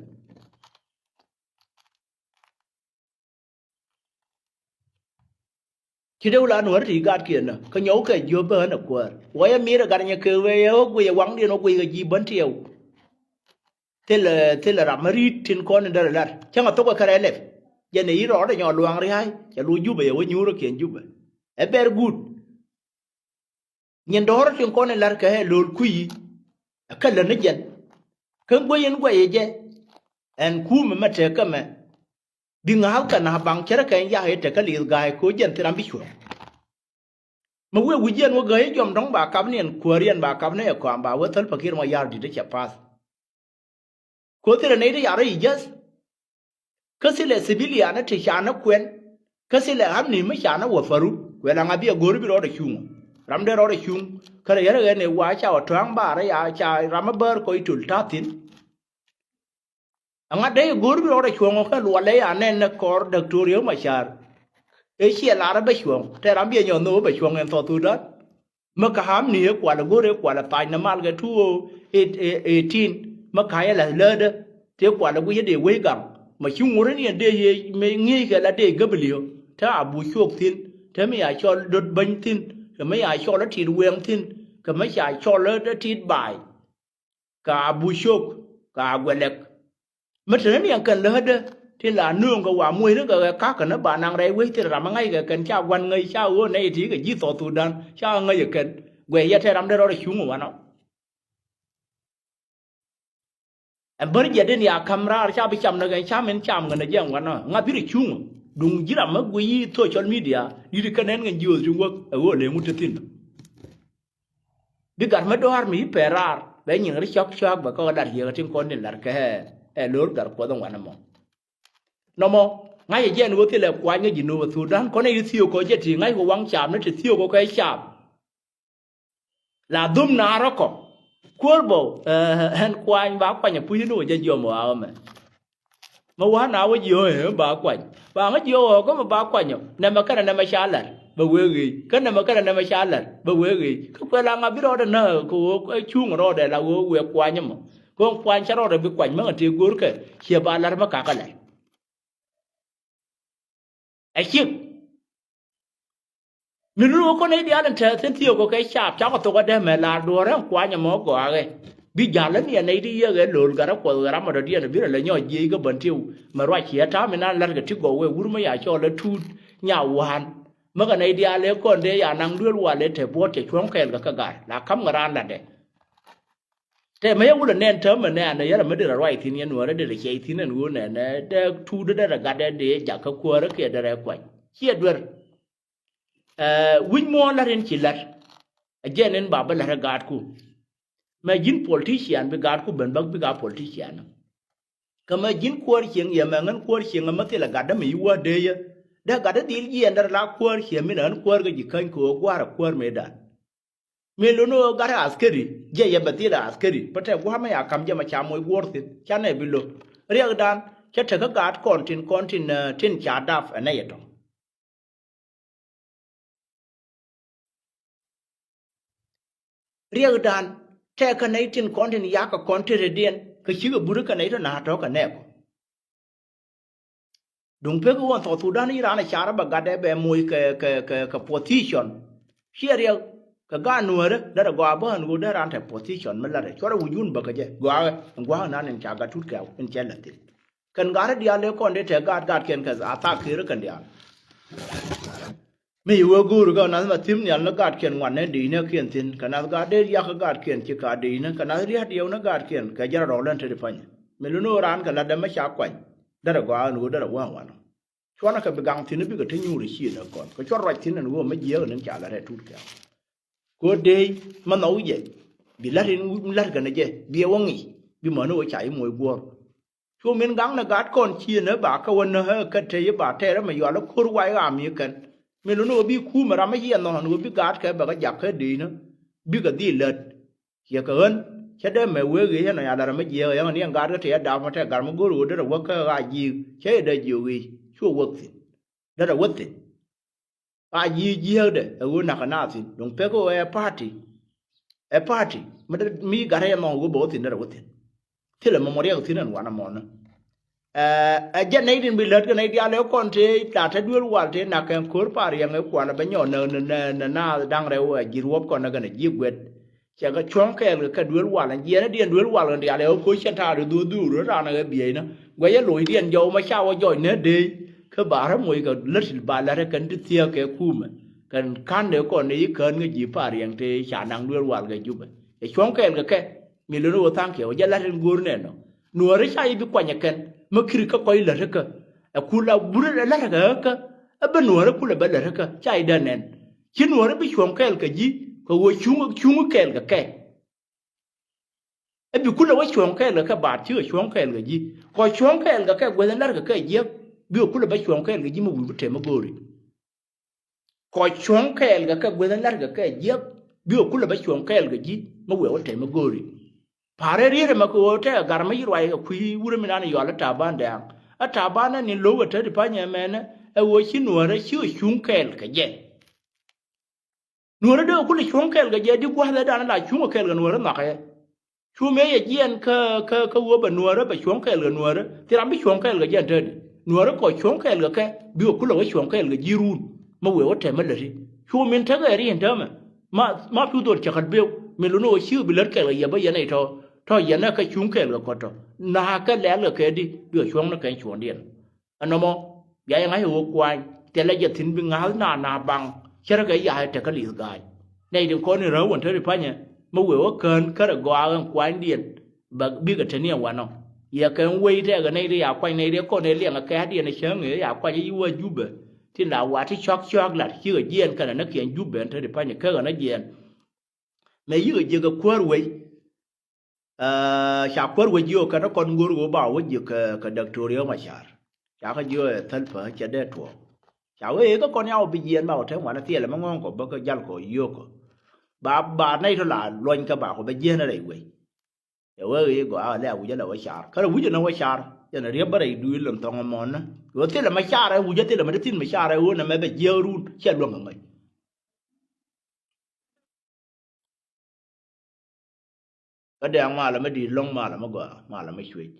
Ci dee wula nuääri ti gat kiɛn nä kä nyɔw kɛ jiöp bä ɣän a kuäär wä yɛ mir ɛ gat nyɛ kɛ wee yɛ ɣä guiy ɛ waŋdiɛn wä guiy kɛ ji̱ bän tiɛw. Thilɛ thilɛ ram mä ri̱t tin kɔn in derɛ lat cäŋ a thok ɛ kärɛ lɛp. Jɛn ɛ i̱ rɔɔdɛ nyɔ luaŋ ria̱a̱c cɛ luɔc Jubɛ yɛ wä nyuurä kiɛn Jubɛ. Ɛ bɛr guut. Nyin dɔ̱rä tin kɔn in la̱rkɛ ɛ lo̱l kui̱ ɛ kä lät ni jɛn. Kä guey in guɛy ɛ jɛ ɛn kuumɛ mɛ tëëkä mɛ. Bi ŋa̱a̱th kɛ na̱a̱ baŋ cärä kɛ in yak ɛ tëëkä li̱th ga̱a̱c ko̱ jɛn thil ram bi cuɔ̱ɔ̱ŋ. Mɛ wëë wi̱c yɛn wä gäi jɔm dɔ̱ŋ ba kap ni ɛn kuäär yɛn ba kap ni ɛ kɔam ba wä thäl pakir mɔ ya̱r di̱t ɛ cɛ path. Ko̱ thilɛ nɛy ti ca rɔ i̱ jäth. Kä thilɛ civilian ti ca nä kuɛn. Kä thilɛ amni mi ca nä wä faru. Kuɛ la ŋa bi a go̱o̱ri bi rɔɔdɛ cuŋ. Ram dee rɔɔdɛ cuŋ. Kä rɛ yɛrɛ ɣɛn ɛ wa ca wä tɔ̱a̱ŋ ba rɛ ya ca ram a bäär kɔc tul ta̱thi̱n. Aŋa dee go̱o̱r bi rɔɔdɛ cuɔ̱ŋ kä luɔlɛ ya nɛn nɛ kɔr Dɔktoria Macar. Ëë ciɛ lar ɛ bɛ cuɔ̱ŋ tɛ ram biɛ nyɔn nhok ɛ bɛ cuɔ̱ŋ ɛn South Sudan. Mä ka̱m ni ëë kualɛ go̱o̱r ëë kualɛ thac nɛ mal kɛ two oh eighteen mä ka̱m yɛ la̱th läätdä. Tëë kualɛ guic ɛ dee wec gaŋ mä ci ŋuɔ̱t ni ɛn dee yee mëë ŋi̱i̱c kɛ la dee gäbili ɔ. Te a bu cuɔk thi̱n te mi ya cɔl dot bäny thi̱n kɛ mi ya cɔl ɛ tit weŋ thi̱n kɛ mi ca cɔl ɛ tit baay. Ka Abucok ka Aguɛlɛk. Mi te ni niɛŋ kɛn lätdä tin la nööŋ kɛ wa muɔcni kɛ ɣɛ ka̱kä ni ba naŋ rɛy wec thil ram mi ŋa̱ckɛ kɛn ca gua̱n ŋäc ca ɣöö nɛy ti kɛ ji̱ South Sudan ca ŋäc ɛ kɛn. Guɛy yɛ te ram dee rɔɔdɛ cuŋ wanɔ. Ɛn bär jiɛt in ya ka̱m raar ca bi cam ni kɛn cam in cam kɛn ɛ jiɛn wanɔ ŋa̱th bi rɛ cuŋ. Duŋ ji̱ ram mi guiy social media di̱t kɛn ɛn kɛn jiöth ti wäk ɛ ɣöö lëë ŋut te thi̱n. Bi gat mi dɔ̱a̱r mi i̱ pɛn raar bɛ nyiŋ ri cɔk cɔak bɛ kɔk lat yiëk tin kɔn tin lat kɛ ɛ lo̱r gat kuɔth in wanɛ mɔ. Nɔmɔ ŋa̱c ɛ jiɛn ɣöö thilɛ kuany ŋäc ji̱ Nup ɛ Thudan kɔn ɛ i̱ thiöök kɔ jɛ ti ŋa̱c kɛ waŋ caam ni ti thiöök kɔ kɛ caam. La dhum naar rɔ kɔ kuäär bä ɛn kuany ba kuany ɛ puc ni wä jɛ jiɔm ɛ ɣa̱wä mɛ. Mä wa̱a̱ na wä jiö ëë ba kuany ba ŋä jiö ɣɔ̱ɔ̱k kä mɛ ba kuanyɔ nɛmɛ kɛnɛ nɛmɛ ca la̱r bɛ wee ɣeec kä nɛmɛ kɛnɛ nɛmɛ ca la̱r bɛ wee ɣeec kä kuɛ la ŋa bi rɔɔdɛ nä kɛ ɣöö cuŋ rɔɔdɛ la ɣöö wee kuany ɛmɔ. Kɛ ɣöö kuany cä rɔɔdɛ bi kuany mä ŋä tëë görkɛ ciɛ ba la̱r mä kakä la̱r. Ɛ cik. Mi lul wä kɔn nɛy diaal in tɛth thi̱n thiöök kɛ kɛ caap cakɔ thok adɛ mɛ laar duɔ̱ɔ̱r ɛn kuany ɛmɔ gɔaaɣɛ. Bi ja̱l ɛ niɛ nɛy ti yiëk ɛ lo̱l gat ɛ kuɔth ɣɛ ram ɛ dɔ̱diɛn ɛ bi rɛ lɛ nyɔɔc jiëc kä bän tiw mɛ ruac ciɛ ta̱a̱ mi nan la̱t kɛ ti gɔw wee wur mi ya cɔɔl ɛ tuut nya wa̱a̱n. Mäkɛ nɛy diaal ëë kɔn dee ya naŋ duel wal ëë te buɔ̱t cɛ cuɔ̱ŋ kɛɛl kɛ kä gat la ka̱m ŋɛ raan latdɛ. Tɛ mɛ yɛ wulɛ nɛn täämɛ nɛ anɛ yɛrɛ mi derɛ ruac thi̱n yɛn wärɛ derɛ ciɛc thi̱n ɛn ɣöö nɛnɛ dee tuut derɛ gat dee dee jak kä kuäärä kiɛ derɛ kuac ciɛ duer. Ɛ wi̱c muɔ̱ɔ̱n la̱t in ci la̱t. Ɛ jɛn in ba bä la̱t ɛ gaatku. Mɛ ji̱n politician bi gaatku ben bäk bik a politician. Kä mɛ ji̱n kuäär cieŋ yɛ mɛ ŋän kuäär cieŋ ɛmɛ thilɛ gatdä mi yi wäär dee yɛ dee gatdä dhil jiɛɛn dee la kuäär cieŋ min ɛ ɣän kuäär kɛ ji̱ käny kɛ ɣöö gua̱a̱r ɛ kuäär mëëdan. Mëë lo̱n ɣöö gat ɛ askeri jiɛ yɛ bɛ dhil ɛ askeri bä tɛ gua̱a̱r mɛ ya ka̱m jɛ mɛ ca moc guɔ̱ɔ̱r thi̱n ca nɛ bi lo̱k. Riɛkdan cä tekä gaat kɔn tin kɔn tin tin ca dap ɛ nɛy ɛ tɔ̱. Riɛkdan tɛkɛ nɛy tin kɔn tin yakä kɔn tetdiɛn kɛ cikɛ burikɛ nɛy tɔ na̱a̱ tɔ̱ kɛ nɛɛkɔ. Duŋ pek ɣöö South Sudan i̱ raan ɛ carä bɛ gatdɛ bɛ moc kɛ kɛ kɛ kɛ position. Ciɛ riɛk kɛ gaat nuäärä derɛ gɔaa bä ɣän ɣöö dee raan te position mi latdɛ cuɔrɛ wi̱c wun bäkɛ jɛ gɔaaɛ in gua̱a̱k inan in ca gat tut kɛ in cɛ la̱th thi̱n. Kɛn gat rɔ diaal dee kɔn dee te gaat gatkiɛn kɛ a thaak kiɛɛr kɛn diaal. Mi ci wee go̱o̱ri kɛ nath ma thi̱m nhial ni gaatkiɛn ŋuan ni di̱i̱ni kiɛn thi̱n kɛ nath gaat dee yak kä gaatkiɛn ci ka di̱i̱ni kɛ nath ria̱t yɛw ni gaatkiɛn kɛ jɛn rɔɔk län te di pa̱ny. Mi luni ɣöö raan kɛ la̱tdä mi ca kuany. Derɛ gɔaa ɛn ɣöö derɛ wä ɛn wanɔ. Cuɔnɛ kɛ bi gaŋ thi̱n bikɛ te nyuur ɛ ciënɛ kɔn. Kɛ cuɔr ruac thi̱n ɛn ɣöö mi jiääk ɛn ca la̱t ɛ tut kɛ. Kɛ ɣöö dee mi nhɔk jɛ. Bi la̱t in la̱t kɛn jɛ. Bi ɛ wä ŋi̱i̱c. Bi mäni ɣöö ca i̱ moc guɔ̱ɔ̱r. Cu min gaŋ ni gat kɔn ciënɛ ba kä wä näk ɛ kä te i̱ ba tɛɛrɛ mi yual ɛ ko̱r wac ɣam i̱ kɛn. Mi luni ɣöö bi kuumɛ ram mi yiɛn nhɔn ɣöö bi gat kɛ bɛ kɛ jak kä dee inä. Bikɛ dhil lät. Ciɛ kɛ ɣän, cä dee mɛ wee ɣeec ɛn ɔ ya la̱r ɛmɛ jiääk ɛ yäŋ ɛn yɛn gaat kä tëë ɛ dap mɛ tɛk gat mɛ go̱o̱r ɣöö derɛ wäk kä ɣaa ji̱i̱k, cä yɛ dee jiök ɣeec, cu wäk thi̱n. Derɛ wäk thi̱n. Ɣaa ji̱i̱k jiääkdɛ, ɛ ɣöö na̱k ɛ naath thi̱n, duŋ pek ɣöö ɛ party. Ɛ party, mi dee, mi gat ɛ yɛ nhɔk ɣöö bɛ wä thi̱n derɛ wäk thi̱n. Thilɛ mɛ mɔ riɛk thi̱n ɛn wanɛ mɔnä. Ɛ, ɛ jɛn nɛy tin bi lät kɛ nɛy diaal ɛ kɔn tëë la te duel wal tëë nak kɛn ko̱r par yɛŋ ɛ kual ɛ bɛ nyɔk nɛ, nɛ, nɛ, nɛ naath da̱ŋ rɛw ɛ ji̱ ruɔ̱p kɔn ɛ kɛn ɛ ji̱ guɛt. Cɛ kɛ cuɔ̱ŋ kɛɛl kɛ, kɛ duel wal ɛn jiɛn ɛ diɛn duel wal kɛn diaal ɛ ɣä ko̱r cɛn ta̱a̱ di dhuɔ̱th dhuur ɛ raan ɛ ɣä bieyna. Guɛc ɛ loc diɛn jɔw mɛ ca wä jɔc nɛ dee. Kä ba rä moc kɛ lät ba lät ɛ kɛn ti thiäk kɛ kumɛ. Kɛn ka̱n dee kɔn ɛ yi kään ŋä ji̱ par yɛŋ tëë ca naŋ duel wal kɛ Jubɛ. Cɛ cuɔ̱ŋ kɛɛl kɛ kɛ. Mi lön ɣöö tha̱a̱ŋ kiɛ wä jɛ la̱t in go̱o̱r nɛn nɔ. Nuɔ̱ɔ̱ri ca i̱ bi kuany ɛ kɛn mi kiri kä kɔc la̱t kä. Ɛ kul a bur ɛ la̱t ɛ kɛ kä. Ɛ bä nuɔ̱ɔ̱ri kul ɛ bä la̱t kä ca i̱ dee nɛn. Ci nuɔ̱ɔ̱ri bi cuɔ̱ŋ kɛɛl kɛ ji̱ kɛ ɣöö cuŋ, cuŋ kɛɛl kɛ kɛ. Ɛ bi kul ɛ wä cuɔ̱ŋ kɛɛl kɛ kɛ baat ci kɛ cuɔ̱ŋ kɛɛl kɛ ji̱. Kɔ cuɔ̱ŋ kɛɛl kɛ kɛ guäth in la̱t kɛ kɛ jiäk. Bi kɛ kul ɛ bä cuɔ̱ŋ kɛɛl kɛ ji̱ mi wi̱i̱ bi tɛm ɛ go̱o̱ri. Kɔ cuɔ̱ŋ kɛɛl kɛ kɛ guäth in la̱t kɛ kɛ jiäk bi kɛ kulɛ bä cuɔ̱ŋ kɛɛl kɛ ji̱ mi wëë wä tɛm mi go̱o̱ri. Pa̱a̱r ɛ riet ɛmɛ kɛ ɣöö tɛk ɛ gar mi ci ruac kɛ kui̱ wurɛ mi nan yɔal ɛ Taban Dɛ̈ɛ̈ŋ. Ɛ Taban ɛ ni lo̱w ɛ te ti pa̱nyɛ mɛnɛ ɛ ɣöö ci nuäärä ci kɛ cuŋ kɛɛl kɛ jɛ. Nuäärä dee kɛ kulɛ cuɔ̱ŋ kɛɛl kɛ jɛ di gua̱thɛ dan la cuŋ kɛ kɛɛl kɛ nuäärä nhɔakɛ. Cu mëë yɛ jiɛɛn kä, kä, kä ɣöö bɛ nuäärä bɛ cuɔ̱ŋ kɛɛl kɛ nuäärä. Thil ram bi cuɔ̱ŋ kɛɛl kɛ jiɛɛn täätni. Nuäärä kɔ cuɔ̱ŋ kɛɛl kɛ kɛ bi kɛ kulɛ wä cuɔ̱ŋ kɛɛl kɛ ji̱ run. Mɛ wëë wä tɛmɛ läti. Cu min tekɛ ri ɛn täämɛ. Ma, ma piu dhol cɛ kät beu. Min luni ɣöö ci bi lät kɛɛl kɛ yɛ bä yɛn ɛ tɔ̱. Tɔ̱ yɛn ɛ kɛ cuŋ kɛɛl kɛ kɔt tɔ̱. Na̱a̱ kɛ lɛ̈ɛ̈l kɛ kɛ di bi kɛ cuɔ̱ŋ ni kɛn cuɔ̱ŋdiɛn. Ɛnɔmɔ, bia yɛ ŋa̱c ɛ ɣöö kuany, thilɛ jɛ thi̱n bi ŋa̱th na na baŋ, cärä kɛ ya̱a̱ ɛ tekä li̱th ga̱a̱c. Nɛy tin kɔn in räw wän te ri pa̱nyɛ, mi wëë wä kään kärɛ gɔaa ɛn kuanydiɛn, bɛ bikɛ te ni ɛ wanɔ. Yɛ kɛn wec tɛɛkɛ nɛy ti ya kuany nɛy ti kɔn ɛ liɛŋ ɛ kɛ̈ɛ̈diɛn ɛ cäŋ ëë ya kuany ɛ yi wä Jubɛ. Tin la wa ti cɔ̱k cɔ̱k lat cikɛ jiɛɛn kɛnɛ näkiɛn Jubɛ ɛn te ri pa̱nyɛ käkɛ nä jiɛɛn. Mëë yikɛ jiäk ɛ kuäär wec. Aa, ca kuäär wec jiök kɛn kɔn go̱o̱r ɣöö ba wä ji̱ kɛ, kɛ Dɔktor Riek Macar. Ca kɛ jiök ɛ thäl pä cɛ dee tuɔɔk. Ca wee kä kɔn yaw bi jiɛɛn ba wä te ŋuan thiɛl ɛmɛ ŋɔ̱ɔ̱ŋ kɔ bä kä jal kɔ yio̱o̱k kɔ. Ba, ba nɛy tɔ la luɔny kä ba kɔ bɛ jiɛɛn rɛy wec. Ɛ wee ɣöö i̱ gɔaa lɛ a wi̱c ala wä car. Kä rɛ wi̱c ɛn wä car. Yɛn riep bä rɛy dui̱l ɛn thɔŋ ɛmɔnä. Ɣöö thilɛ mɛ car ɛ wi̱c ɛ thilɛ mɛ ti thin mɛ car ɛ ɣöö nɛ mɛ bɛ jiɛɛk run. Ciɛ luäŋ kɛ ŋäc. Kä dɛ̈ɛ̈ŋ malɛ mi di̱i̱t lɔ̱ŋ malɛ mi gɔaa malɛ mi cuec.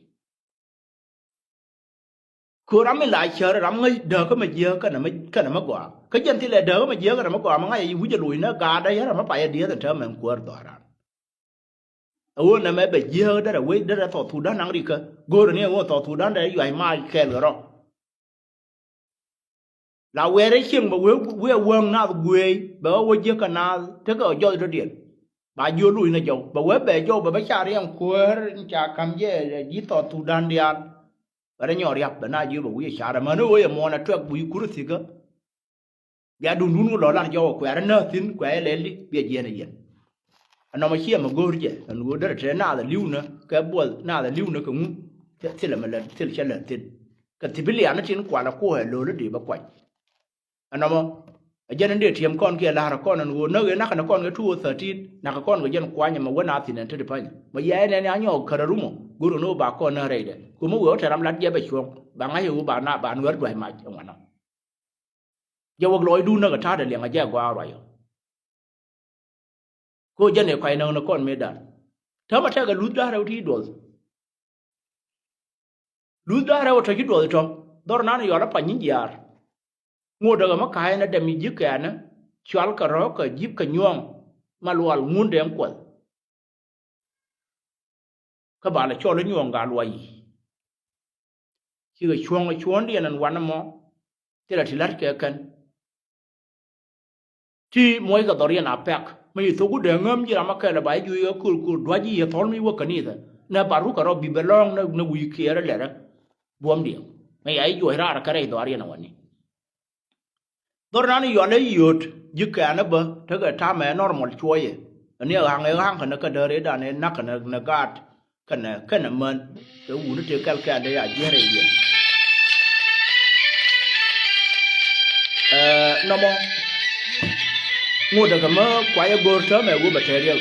Kö ram mi la cär ram ŋäc dääkä mi jiääk kɛnɛ mi, kɛnɛ mi gɔaa. Kä jɛn thilɛ dääkä mi jiääk kɛnɛ mi gɔaa mi ŋa̱c ɛ yi wi̱c ɛ loc nä gaatdä yärä mi payä dieth ɛn täämɛ ɛn kuäär dhɔaran. Ɛ ɣöö nɛmɛ bɛ jiääk derɛ wec derɛ South Sudan naŋ rikä. Go̱o̱rä ni ɛ ɣöö South Sudan derɛ yuac mac kɛɛl kɛ rɔ. La wɛɛrɛ cieŋ bɛ wee, wee wäŋ naath gueey bɛ wä wä jiäk kɛ naath tekɛ jɔth dɔ̱diɛn. Ba jiö luc ni jɔw bɛ wee bɛ jɔw bɛ bä car yɛn kuäär in ca ka̱m jɛ ji̱ South Sudan diaal. Bɛ rɛ nyɔɔr riap bɛ na jiö bɛ wi̱i̱ car ɛmän ɣöö yɛ muɔ̱ɔ̱n ɛ tuɛk wi̱i̱ kur thikä. Bia duundun wä lɔ lar jɔwä kuɛ̈rä nääth thi̱n kuɛ̈rä lɛl di bia jiɛn ɛ yɛn. Ɛnɔmɔ ciɛ mɛ go̱o̱r jɛ ɛn ɣöö derɛ te naath ali̱wnä kɛ buɔth naath ali̱wnä kɛ ŋu. Thilɛ mɛ lät thil cɛ lät thi̱n. Kɛ thi̱pi lianä tin kualɛ kuɔ̱ɔ̱c ɛ lo̱l i̱ dee bä kuany. Ɛnɔmɔ ɛ jɛn in dee tiɛm kɔn kiɛ la̱rä kɔn ɛn ɣöö näk ëë nakä ni kɔn kɛ two oh thirteen nakä kɔn kɛ jɛn kuany ɛmɛ wä naath thi̱n ɛn te ti pa̱ny. Mɛ yia ɛn ɛn anyɔɔk kärä rumɔ go̱o̱r ɛn ɣöö ba kɔn nääth rɛydɛ. Kɛ mɛ wëë wä te ram lat jɛ bɛ cuɔ̱ŋ ba ŋa̱c ɛ ɣöö ba na ba nuäär dua̱c mac ɛŋuanɔ. Jɛ wek lɔcdun näk ɛ ta̱a̱dɛ liɛŋ ɛ jɛ ɛ gɔaa ruac ɔ. Kɛ ɣöö jɛn ɛ kɔc näk ni kɔn mëëdan. Täämɛ tɛkɛ luth da̱rɛw ti duɔth. Luth da̱rɛw ɛ tɔ̱ ci duɔth tɔ̱ dhɔr nan yɔl ɛ pany nyin jiaar. Ŋot däkɛ mi ka̱a̱c ɛn ɛ dɛm ji̱ kɛɛnä cual kɛ rɔ̱ kɛ ji̱p kɛ nyuɔ̱ɔ̱ŋ. Ma lual ŋundɛ ɛn kuɔth. Kä ba lɛ cɔl i̱ nyuɔ̱ɔ̱ŋ gaa luɔy yic. Cikɛ cuɔ̱ŋ ɛ cuɔ̱ɔ̱ŋdiɛn ɛn wanɛ mɔ. Thilɛ ti la̱t kɛ kɛn. Ti muɔckɛ dhɔriɛn a pɛk mi ci thok ku dee ŋäm ji̱ ram a kɛl ɛ ba ji̱ juuc ɛ köl köl dua̱c ji̱ yɛ thɔ̱l mi wä känithɛ. Nɛ baruk kɛ rɔ bi bɛ lɔ̱ŋ nɛ, nɛ wi̱i̱ kiɛɛr lɛrɛ buɔ̱mdiɛn. Mɛ ya i̱ juɔc raar kɛ rɛy dhɔaar yɛn ɛ wani. Dhɔr nan i̱ yɔal i̱ yio̱o̱t ji̱ kɛ̈ɛ̈n ɛ bä tekɛ ta̱mɛ normal cuɔyɛ. Ani ɛ ɣa̱ŋ ɛ ɣa̱ŋ kɛnɛ kä däär ëëdan ɛ na̱k kɛnɛ nɛ gaat kɛnɛ kɛnɛ män. Kɛ wuni tëë kɛl kɛ̈ɛ̈n dee ya jiɛɛr ɛ yɛn. Ɛɛ, nɔmɔ ŋot ɛ kɛ mä kuayɛ go̱o̱r täämɛ wä bɛ tɛɛr yɛ.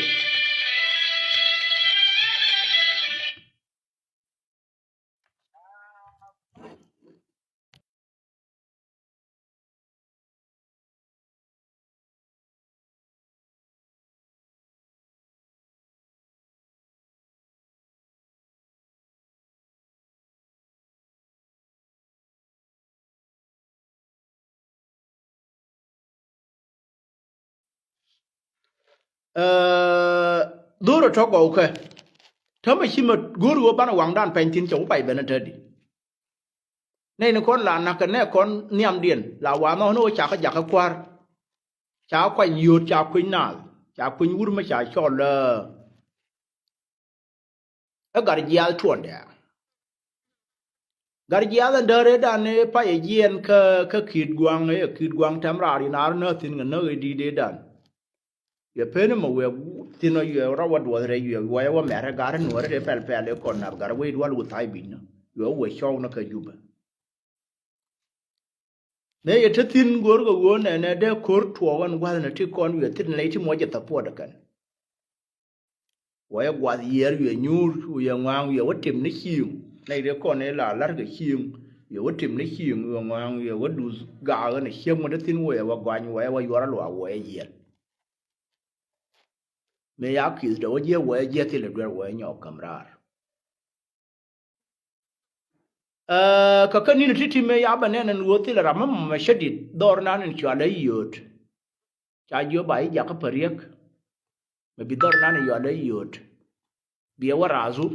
Ɛɛ, dhorɛ tɔ̱ gɔwkɛ. Täämɛ ci mɛ go̱o̱r ɣöö banɛ waŋdan pɛny thi̱n cɛ wä pay ben ɛ tätdi. Nɛy ni kɔn la na̱kɛ nɛ kɔn nhiamdiɛn la wa̱a̱ nhɔk ni ɣöö ca kä jakä kua̱r. Ca kuany yio̱o̱t, ca kueny naath, ca kueny wur mi ca cɔl, ɛ, ɛ gat jiaath tuɔndɛ. Gat jiaath ɛn däär ëëdan ëë pay ɛ jiɛɛn kä, kä ki̱i̱t gua̱a̱ŋ, ɛ ki̱i̱t gua̱a̱ŋ tɛm raar in ar nääth thi̱n kɛ näk ëë di̱i̱t ëëdan. Yɛ pen mɛ wiɛ thin ɔ yɛ rɔ wä duɔth rɛy yɛ wä yɛ wä mɛr ɛ gar nuɔr rɛ pɛl pɛl ɛ kɔn nap gar wä i̱ dual wä tha̱a̱c bi̱ny nɔ yɛ wä cɔw nɔ kɛ Jubɛ. Mëë yɛ te thin go̱o̱r kɛ ɣöö nɛnɛ dee ko̱r tuɔɔk ɛn gua̱th nɛ ti kɔn wiɛ thin nɛ ti muɔc ɛ thapuɔt ɛ kɛn. Wä yɛ guath yiɛɛr wiɛ nyuur wiɛ ŋɔaŋ wiɛ wä tim ni cieŋ. Nɛy dee kɔn ila la̱r kɛ cieŋ wiɛ wä tim ni cieŋ wiɛ ŋɔaŋ wiɛ wä duth gaak ɛn ɛ ciek mi dee thin wä yɛ wä gɔany wä yɛ wä yuɔr a luaak wä yɛ yiɛl. Mëë ya ki̱th dee wä jiɛ wä yɛ jiɛ thilɛ duer wä yɛ nyɔk käm raar. Ɛ, kä kä ni̱n ti̱ti̱ mëë ya bɛ nɛn ɛn ɣöö thilɛ ram mi mɔmɛ cä di̱t dhɔr nan in cɔal ɛ yio̱o̱t. Ca jiö ba i̱ jakä päriek. Mɛ bi dhɔr nan in yɔal ɛ yio̱o̱t. Bi ɛ wä raathu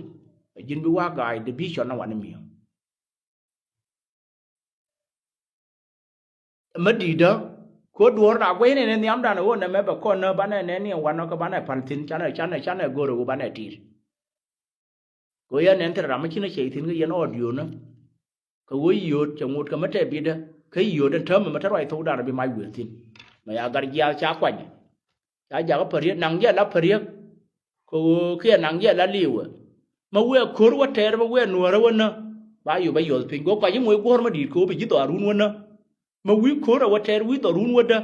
ɛ ji̱n bi wa̱a̱ ga̱a̱c division ɛ wanɛ mi̱em. Mä di̱i̱dä ko̱ duɔ̱ɔ̱r na guɛy nɛn ɛ nhiamdan ɛ ɣöö nɛmɛ bɛ kɔn nä banɛ nɛn ni ɛ wanɔ kä banɛ pa̱l thi̱n canɛ canɛ canɛ go̱r ɛ ɣöö banɛ ti̱i̱t. Kɛ ɣöö yɛn nɛn thil ram mi ci nä cɛy thi̱n kä yɛn audio nä. Kɛ ɣöö yio̱o̱t cɛ ŋot kɛ mi tɛ bitdä kä yio̱o̱t ɛn täämɛ mi te ruac thokdan bi mac wëë thi̱n. Mɛ ya gat jiaath ca kuany. Ca jakä päriek naŋ jɛ la päriek. Kɛ ɣöö kiɛ naŋ jɛ la li̱wɛ. Mɛ wëë ko̱r wä tɛɛr mɛ wëë nuäärä wä nä. Ba yop a yɔth piny kɛ ɣöö kɔc i̱ moc guɔ̱ɔ̱r mi di̱i̱t kɛ ɣöö bi ji̱ dhɔaarun wä nä. Mɛ wi̱i̱ ko̱r a wä tɛɛr wi̱i̱ dhɔaarun wä dä.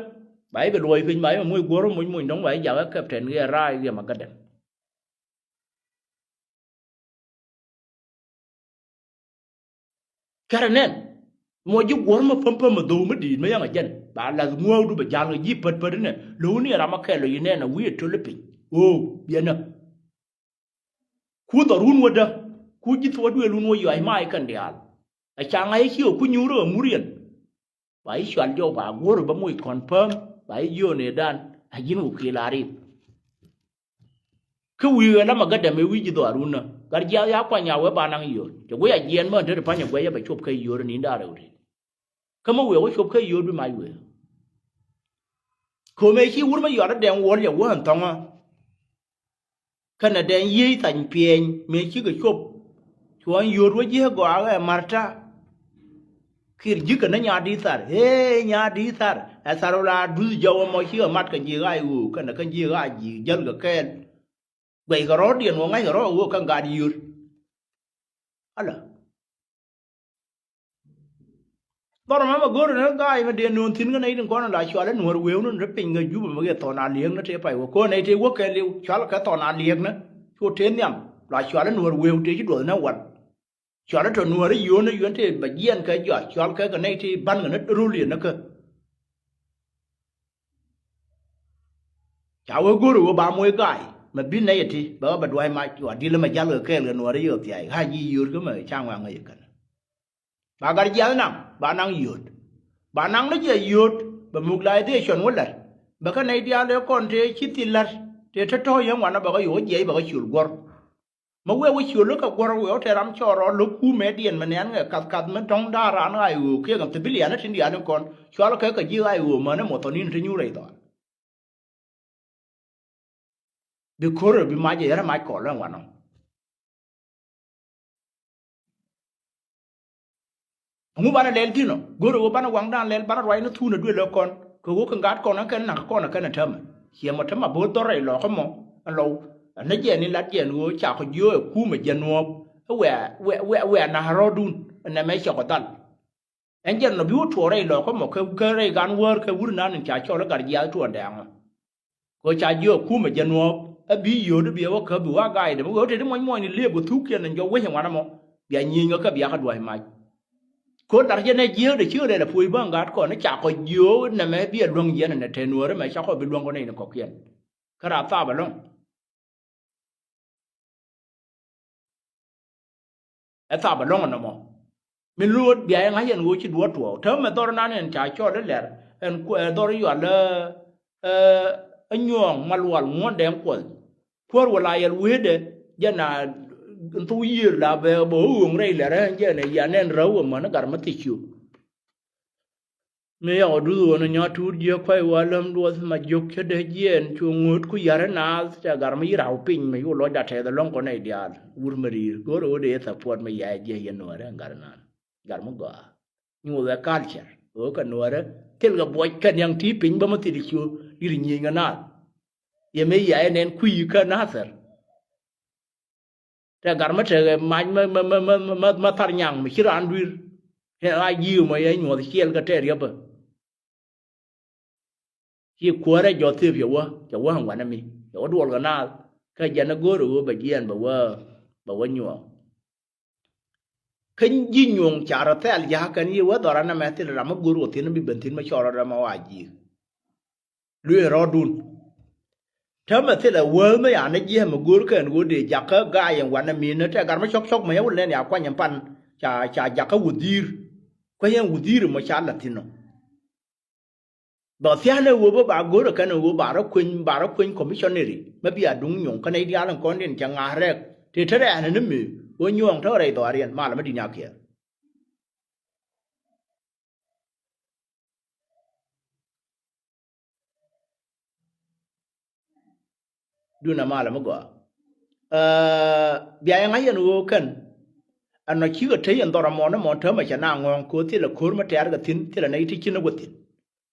Ba i̱ bi luɔc piny ba i̱ mɛ moc guɔ̱ɔ̱r mɛ moc moc dɔ̱ŋ ba i̱ jakä captain kiɛ raay kiɛ ma gatdɛn. Kärɛ nɛn mɔ ji̱ guɔ̱r mɛ päm päm mɛ dhou mɛ di̱i̱t mɛ yaŋ a jɛn ba lath ŋuäwdu bɛ ja̱l kɛ ji̱ pät pät inɛ lo̱w ni ɛ ram a kɛl lo̱c inɛn a wi̱i̱ ɛ töl i̱ piny. Ɣöö biɛnä ku dhɔrun wädä ku ji̱ thuɔ̱k duëël wun wä yɔac ma i̱ kɛn diaal. Ɛ ca ŋa̱c i̱ ci ɛ ku nyuur ɛ ŋur yɛn. Ba i̱ cual jɔw ba guɔ̱r bä moc confirm ba i̱ jiöön ëëdan a ji̱n wä kiɛl a rip. Kä wi̱i̱ ɣän amɛ gat däm ëë wi̱i̱ ji̱ dhɔaarun nä gat jiath ya kuany a wee ba naŋ yio̱o̱r cɛ guic a jiɛɛn mään te ti pa̱ny ɛ guɛc ɛ bɛ cop kä yio̱o̱r ɛ ni̱n da̱ŋ rɛw ti. Kä mi wëë wä cop kä yio̱o̱r bi mac wëë. Ko̱mɛ ci wur mi yɔat ɛ dɛŋ wuɔ̱l yɛ wä ɛn thɔ̱ŋä. Kɛnɛ dɛn yiey thany piɛny mëë cikɛ cop. Cuɔ̱ɔ̱ny yio̱o̱t wä ji̱ ɛ gɔaa ɣɛ ma̱rta. Kir ji̱kɛ ni nyaat di̱i̱t thar ëë nyaat di̱i̱t thar ɛ thar wä la duth jɔw ɛmɔ cikɛ mat kɛ ji̱ ɣaac ɣöö kɛnɛ kɛn ji̱ ɣaac ji̱ jäl kɛ kɛɛl. Guɛckɛ rɔ̱ɔ̱diɛn wä ŋa̱ckɛ rɔ̱ɔ̱ ɣöö kɛn gaat yio̱o̱t. Ala. Dhɔr ɛmɛ mɛ go̱o̱rä ni ga̱a̱c mɛ dee nööŋ thi̱n kä nɛy tin kɔn la cual ɛ nuäär wëëu ni ri piny kä Jubɛ mɛ ɣet thɔn a li̱eeknä tëë pay wä ko̱n nɛy tëë wä kɛɛliw cual kɛ thɔn a li̱eeknä. Cu tëë nhiam la cual ɛ nuäär wëëu tëë ci duɔth ni wal. Cual ɛ tɔ nuäär ɛ yio̱o̱n ɛ yio̱o̱n tëë bɛ jiɛɛn kɛ jɔak cual kɛ kɛ nɛy tëë ba̱n kɛ ni röl yɛn ni kä. Ca wee go̱o̱r ɛ wee ba moc ga̱a̱c mɛ bi nɛy ɛ ti bɛ ɣä bɛ dua̱c mac wa dilä mɛ jal kɛ kɛɛl kɛ nuäär ɛ yio̱o̱th thiac ɣa̱c ji̱ yio̱o̱t kä mɛ ca ŋuaŋ ŋäc ɛ kän. Ba gat jiath naŋ ba naŋ yio̱o̱t. Ba naŋ ni jɛ yio̱o̱t bɛ mobilization wä la̱t. Bɛ kä nɛy diaal ëë kɔn tëë ci thil la̱t tëë te tɔ̱ yɛn wanɛ bɛ kä yo̱o̱k jiɛc bɛ kä ciöl guɔ̱r. Mä wëë wä ciöl kä guɔ̱r wëë wä tɛ ram cɔɔr rɔ lo̱k kuumɛdiɛn mɛ nɛn ŋɛ kath kath mä dɔ̱ŋ da̱a̱ raan ɣaac ɣöö kiɛk ɛn thi̱n diaal in kɔn cual kɛ kɛ ji̱ ɣaac ɣöö mänɛ muɔthɔnin te nyuur rɛy dhɔaar. Bi ko̱r ɛ bi mac ɛ yɛn rɛ mac kɔɔl ɛn wanɔ. Ɛŋu banɛ lɛl thi̱n ɔ? Go̱rɛ ɣöö banɛ waŋdan lɛl, banɛ ruacni thuun ɛ duël ɛ kɔn, kɛ ɣöö kɛn gat kɔn ɛ kɛn naŋ kɛ kɔn ɛ kɛn ɛ täämɛ. Ciɛ mɔ täämɛ bo̱o̱th dhɔr rɛy lɔkä mɔ ɛn lɔw. Ɛn nä jɛɛn in lat jɛɛn ɣöö cakɔ jiöö ɛ kumɛ jɛ nuɔɔp. Ɛ wɛ̈ɛ, wɛ̈ɛ, wɛ̈ɛ, wɛ̈ɛ na̱r rɔ̱dun ɛ nɛmɛ cɛ kɔ dhal. Ɛn jɛn nɔ bi wä tuɔɔk rɛy lɔkä mɔ kɛ, kɛ rɛy gan wäär kɛ wur nan in ca cɔl i̱ gat jiaath tuɔɔn dɛɛŋɔ. Kɛ ca jiök kumɛ jɛ nuɔɔk ɛ bi yio̱o̱t i̱ bi ɛ wä käp bi wä a ga̱a̱c dɛ mi wee wä teti muɔ̱ny muɔ̱ny ni liep wä thukiɛn ni jɔk wec in wanɛ mɔ. Bia nyieny kä kɛ bia kä dua̱c mac. Ko̱n lar jɛ nɛ jiääk dɛ cikɛ lɛl ɛ puɔ̱c bäŋ gat kɔn i̱ ca kɔ jiöök nɛmɛ bi ɛ luäŋ yɛn ɛnɛ te nuääri mɛ ca kɔ bi luäŋ kɔn nɛy ni kɔ̱kiɛn. Kä raa thap ɛlɔ̱ŋ. Ɛ thap ɛlɔ̱ŋ ɛnɔmɔ. Min luɔt bia yɛ ŋa̱c ɛn ɣöö ci duɔ̱ɔ̱r tuɔɔk. Täämɛ dhɔr nan ɛn ca cɔl i̱ lɛr ɛn ku, ɛ, dhɔr yual ɛ, ɛ, ɛ nyuɔ̱ɔ̱ŋ malual ŋuɔ̱ndɛ ɛn kuɔth. Kuäär wä la yɛl wecdɛ jɛ na thok yiër la bɛ bɛ ɣööŋ rɛy lɛr ɛn jɛ nɛ yan ɛn räw ɛmän i̱ gat mä thiec ciök. Mi yɔk duth ɣöö ni nyɔ̱ɔ̱t tuut jiäk kua̱c wä läm duɔth ma jiök cä dee jiɛɛn cu ŋööt ku yär i̱ naath tɛ gar mi yi raw piny mi yu lɔcda tɛth ɛlɔ̱ŋ kɔn nɛy diaal wur mi ri̱i̱r go̱o̱r ɣöö dee support mi ya̱ jiäk yɛn nuäärä ɛn gar inan. Gar mi gɔaa nyuuth ɛ culture ɣöö kɛ nuäärä thil kɛ buɔc kɛ niaŋ ti piny bä mi thil ciö di̱t nyieny kɛ naath. Yɛ mi ya̱ yɛ nɛn kui̱ kä nathɛr. Tɛ gar mä tekɛ mac mä, mä, mä thar nyaŋ mi ci raan dui̱r. Tɛ a ji̱ mɔ yɛ nyuɔth ciɛl kä tɛ riäpä. Ci kuäärä jɔth thiep cɛ wä, cɛ wä ɛn wanɛ mi cɛ wä duɔl kɛ naath. Kä jɛn ɛ go̱o̱r ɛ ɣöö bɛ jiɛɛn bɛ wä, bɛ wä nyuɔɔk. Kä ji̱ nyuɔ̱ŋ ca rɔ thɛl ja̱a̱k kɛn yiëë wä dhɔr anɛ mɛ thil ram mä go̱o̱r wä thi̱n mi ben thi̱n mä cɔl rɔ rɛm ɛ wa ji̱. Luëë rɔɔdun. Täämɛ thilɛ wääth mi yan ni jiɛɛm mi go̱o̱r kɛn ɣöö dee jakä ga̱a̱c ɛn wanɛ mi̱i̱n ni tɛ gar mi cɔk cɔk mi yɛ wul nɛn ya kuany ɛn pan ca, ca jakä wudhi̱i̱r. Kuany ɛn wudhi̱i̱r mɔ ca la̱th thi̱n ɔ. Bɛ thia̱a̱n ɛ ɣöö bä ba go̱o̱r ɛ kɛn ɛ ɣöö ba rɔ kueny, ba rɔ kueny commissionary mi bia duŋ nyuɔ̱ŋ kɛn ɛ i̱ diaal ɛn kɔn diɛn cɛ ŋa̱a̱r rɛɛk. Tëë te rɛɛn ɛ ni mëë ɣöö nyuɔ̱ɔ̱ŋ te rɛy dhɔaariɛn malɛ mi di̱t ni a kiɛɛr. Dun a malɛ mi gɔaa. Ɛ, bia yɛ ŋa̱c yɛn ɣöö kɛn ɛnɔ cikɛ te yɛn dhɔr ɛmɔ ni mɔ täämɛ cɛ na ŋɔ̱ɔ̱ŋ kɛ ɣöö thilɛ ko̱r mi tɛ̈r kɛ thi̱n thilɛ nɛy ti ci ni wä thi̱n.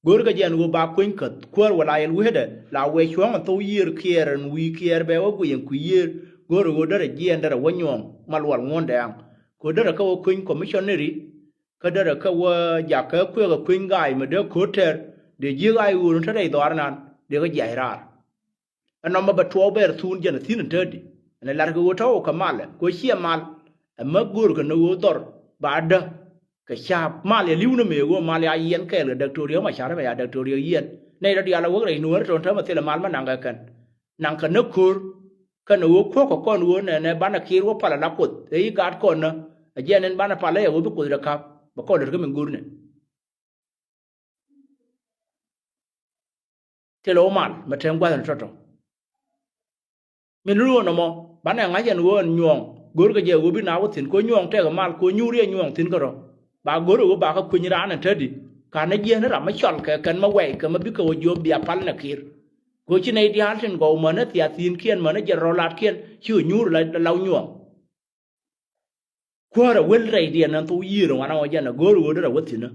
Go̱o̱rkɛ jɛ ɛn ɣöö ba kueny käth kuäär wä la yɛl wecdɛ la wëë cuɔ̱ɔ̱ŋ ɛn thok yiër kiɛɛr ɛn wi̱i̱ kiɛɛr bɛ wä guic ɛn kui̱ yiër. Go̱o̱rkɛ ɣöö derɛ jiɛɛn derɛ wä nyuɔ̱ɔ̱ŋ ma lual ŋuɔ̱ndɛ aŋ. Kɛ ɣöö derɛ kä wä kueny commissionary. Kä derɛ kä wä jakä kuëëk ɛ kueny ga̱a̱c mi dee ko̱r tɛr dee ji̱ ga̱a̱c ɣöö ni te rɛy dhɔaar ɛnan dee kä jiac raar. Ɛnɔmɔ bɛ tuɔɔk bɛɛr thuun jɛn ɛ thi̱n ɛ täätdi ɛn ɛ la̱rkɛ ɣöö tɔ̱ ɣöö kɛ malɛ kɛ ɣöö ciɛ mal. Ɛ mä go̱o̱rkɛ ni ɣöö dhɔr ba däk kɛ ca̱a̱p mal yɛ li̱w ni mëë ɣöö mal ya yiɛn kɛɛl kɛ däk to̱riɛk ma ca̱r ɛmɛ ya däk to̱riɛk yiɛn nɛy rɔ diaal ɛ wek rɛy nuɔ̱ɔ̱ri tɔ̱ täämɛ thilɛ mal mä naŋkɛ kɛn. Naŋkɛ ni ko̱r kɛn ɣöö kuɔ̱kɛ kɔn ɣöö nɛnɛ banɛ kiɛɛr wä palɛ la kuoth ɛ i̱ gaat kɔn nä. Ɛ jiɛn ɛn banɛ palɛ yɛ ɣöö bi kuoth rɛ ka̱p bɛ kɔn lät kä min go̱o̱rnɛ. Thilɛ wä mal mɛ te gua̱th ɛn tɔ̱tɔ̱. Min lul ɣöö nɔmɔ banɛ ŋa̱c ɛn ɣöö ɛn nyuɔ̱ɔ̱ŋ go̱o̱rkɛ jɛ ɣöö bi na wä thi̱n kɛ ɣöö nyuɔ̱ɔ̱ŋ tɛkɛ mal kɛ ɣöö nyuur yɛ nyuɔ̱ɔ̱ŋ thi̱n kärɔ̱. Ba go̱o̱r ɣöö ba kä kueny raan ɛn tätdi ka̱n ɛ jiɛn ram mi cɔl kɛ kɛn mi wɛy kɛ mi bikɛ wä jiöp bia pal nɛ kiɛɛr. Kɛ ɣöö ci nɛy diaal tin gɔw mänä thiathiinkiɛn mänä jɛn rɔlatkiɛn ci ɣä nyuur la, la, la nyuɔ̱ɔ̱ŋ. Kuäärä wel rɛydiɛn ɛn thok yiëër ɛn wanɛ ɣɔw jɛn ɛ go̱o̱r ɣöö derɛ wä thi̱n ɛ.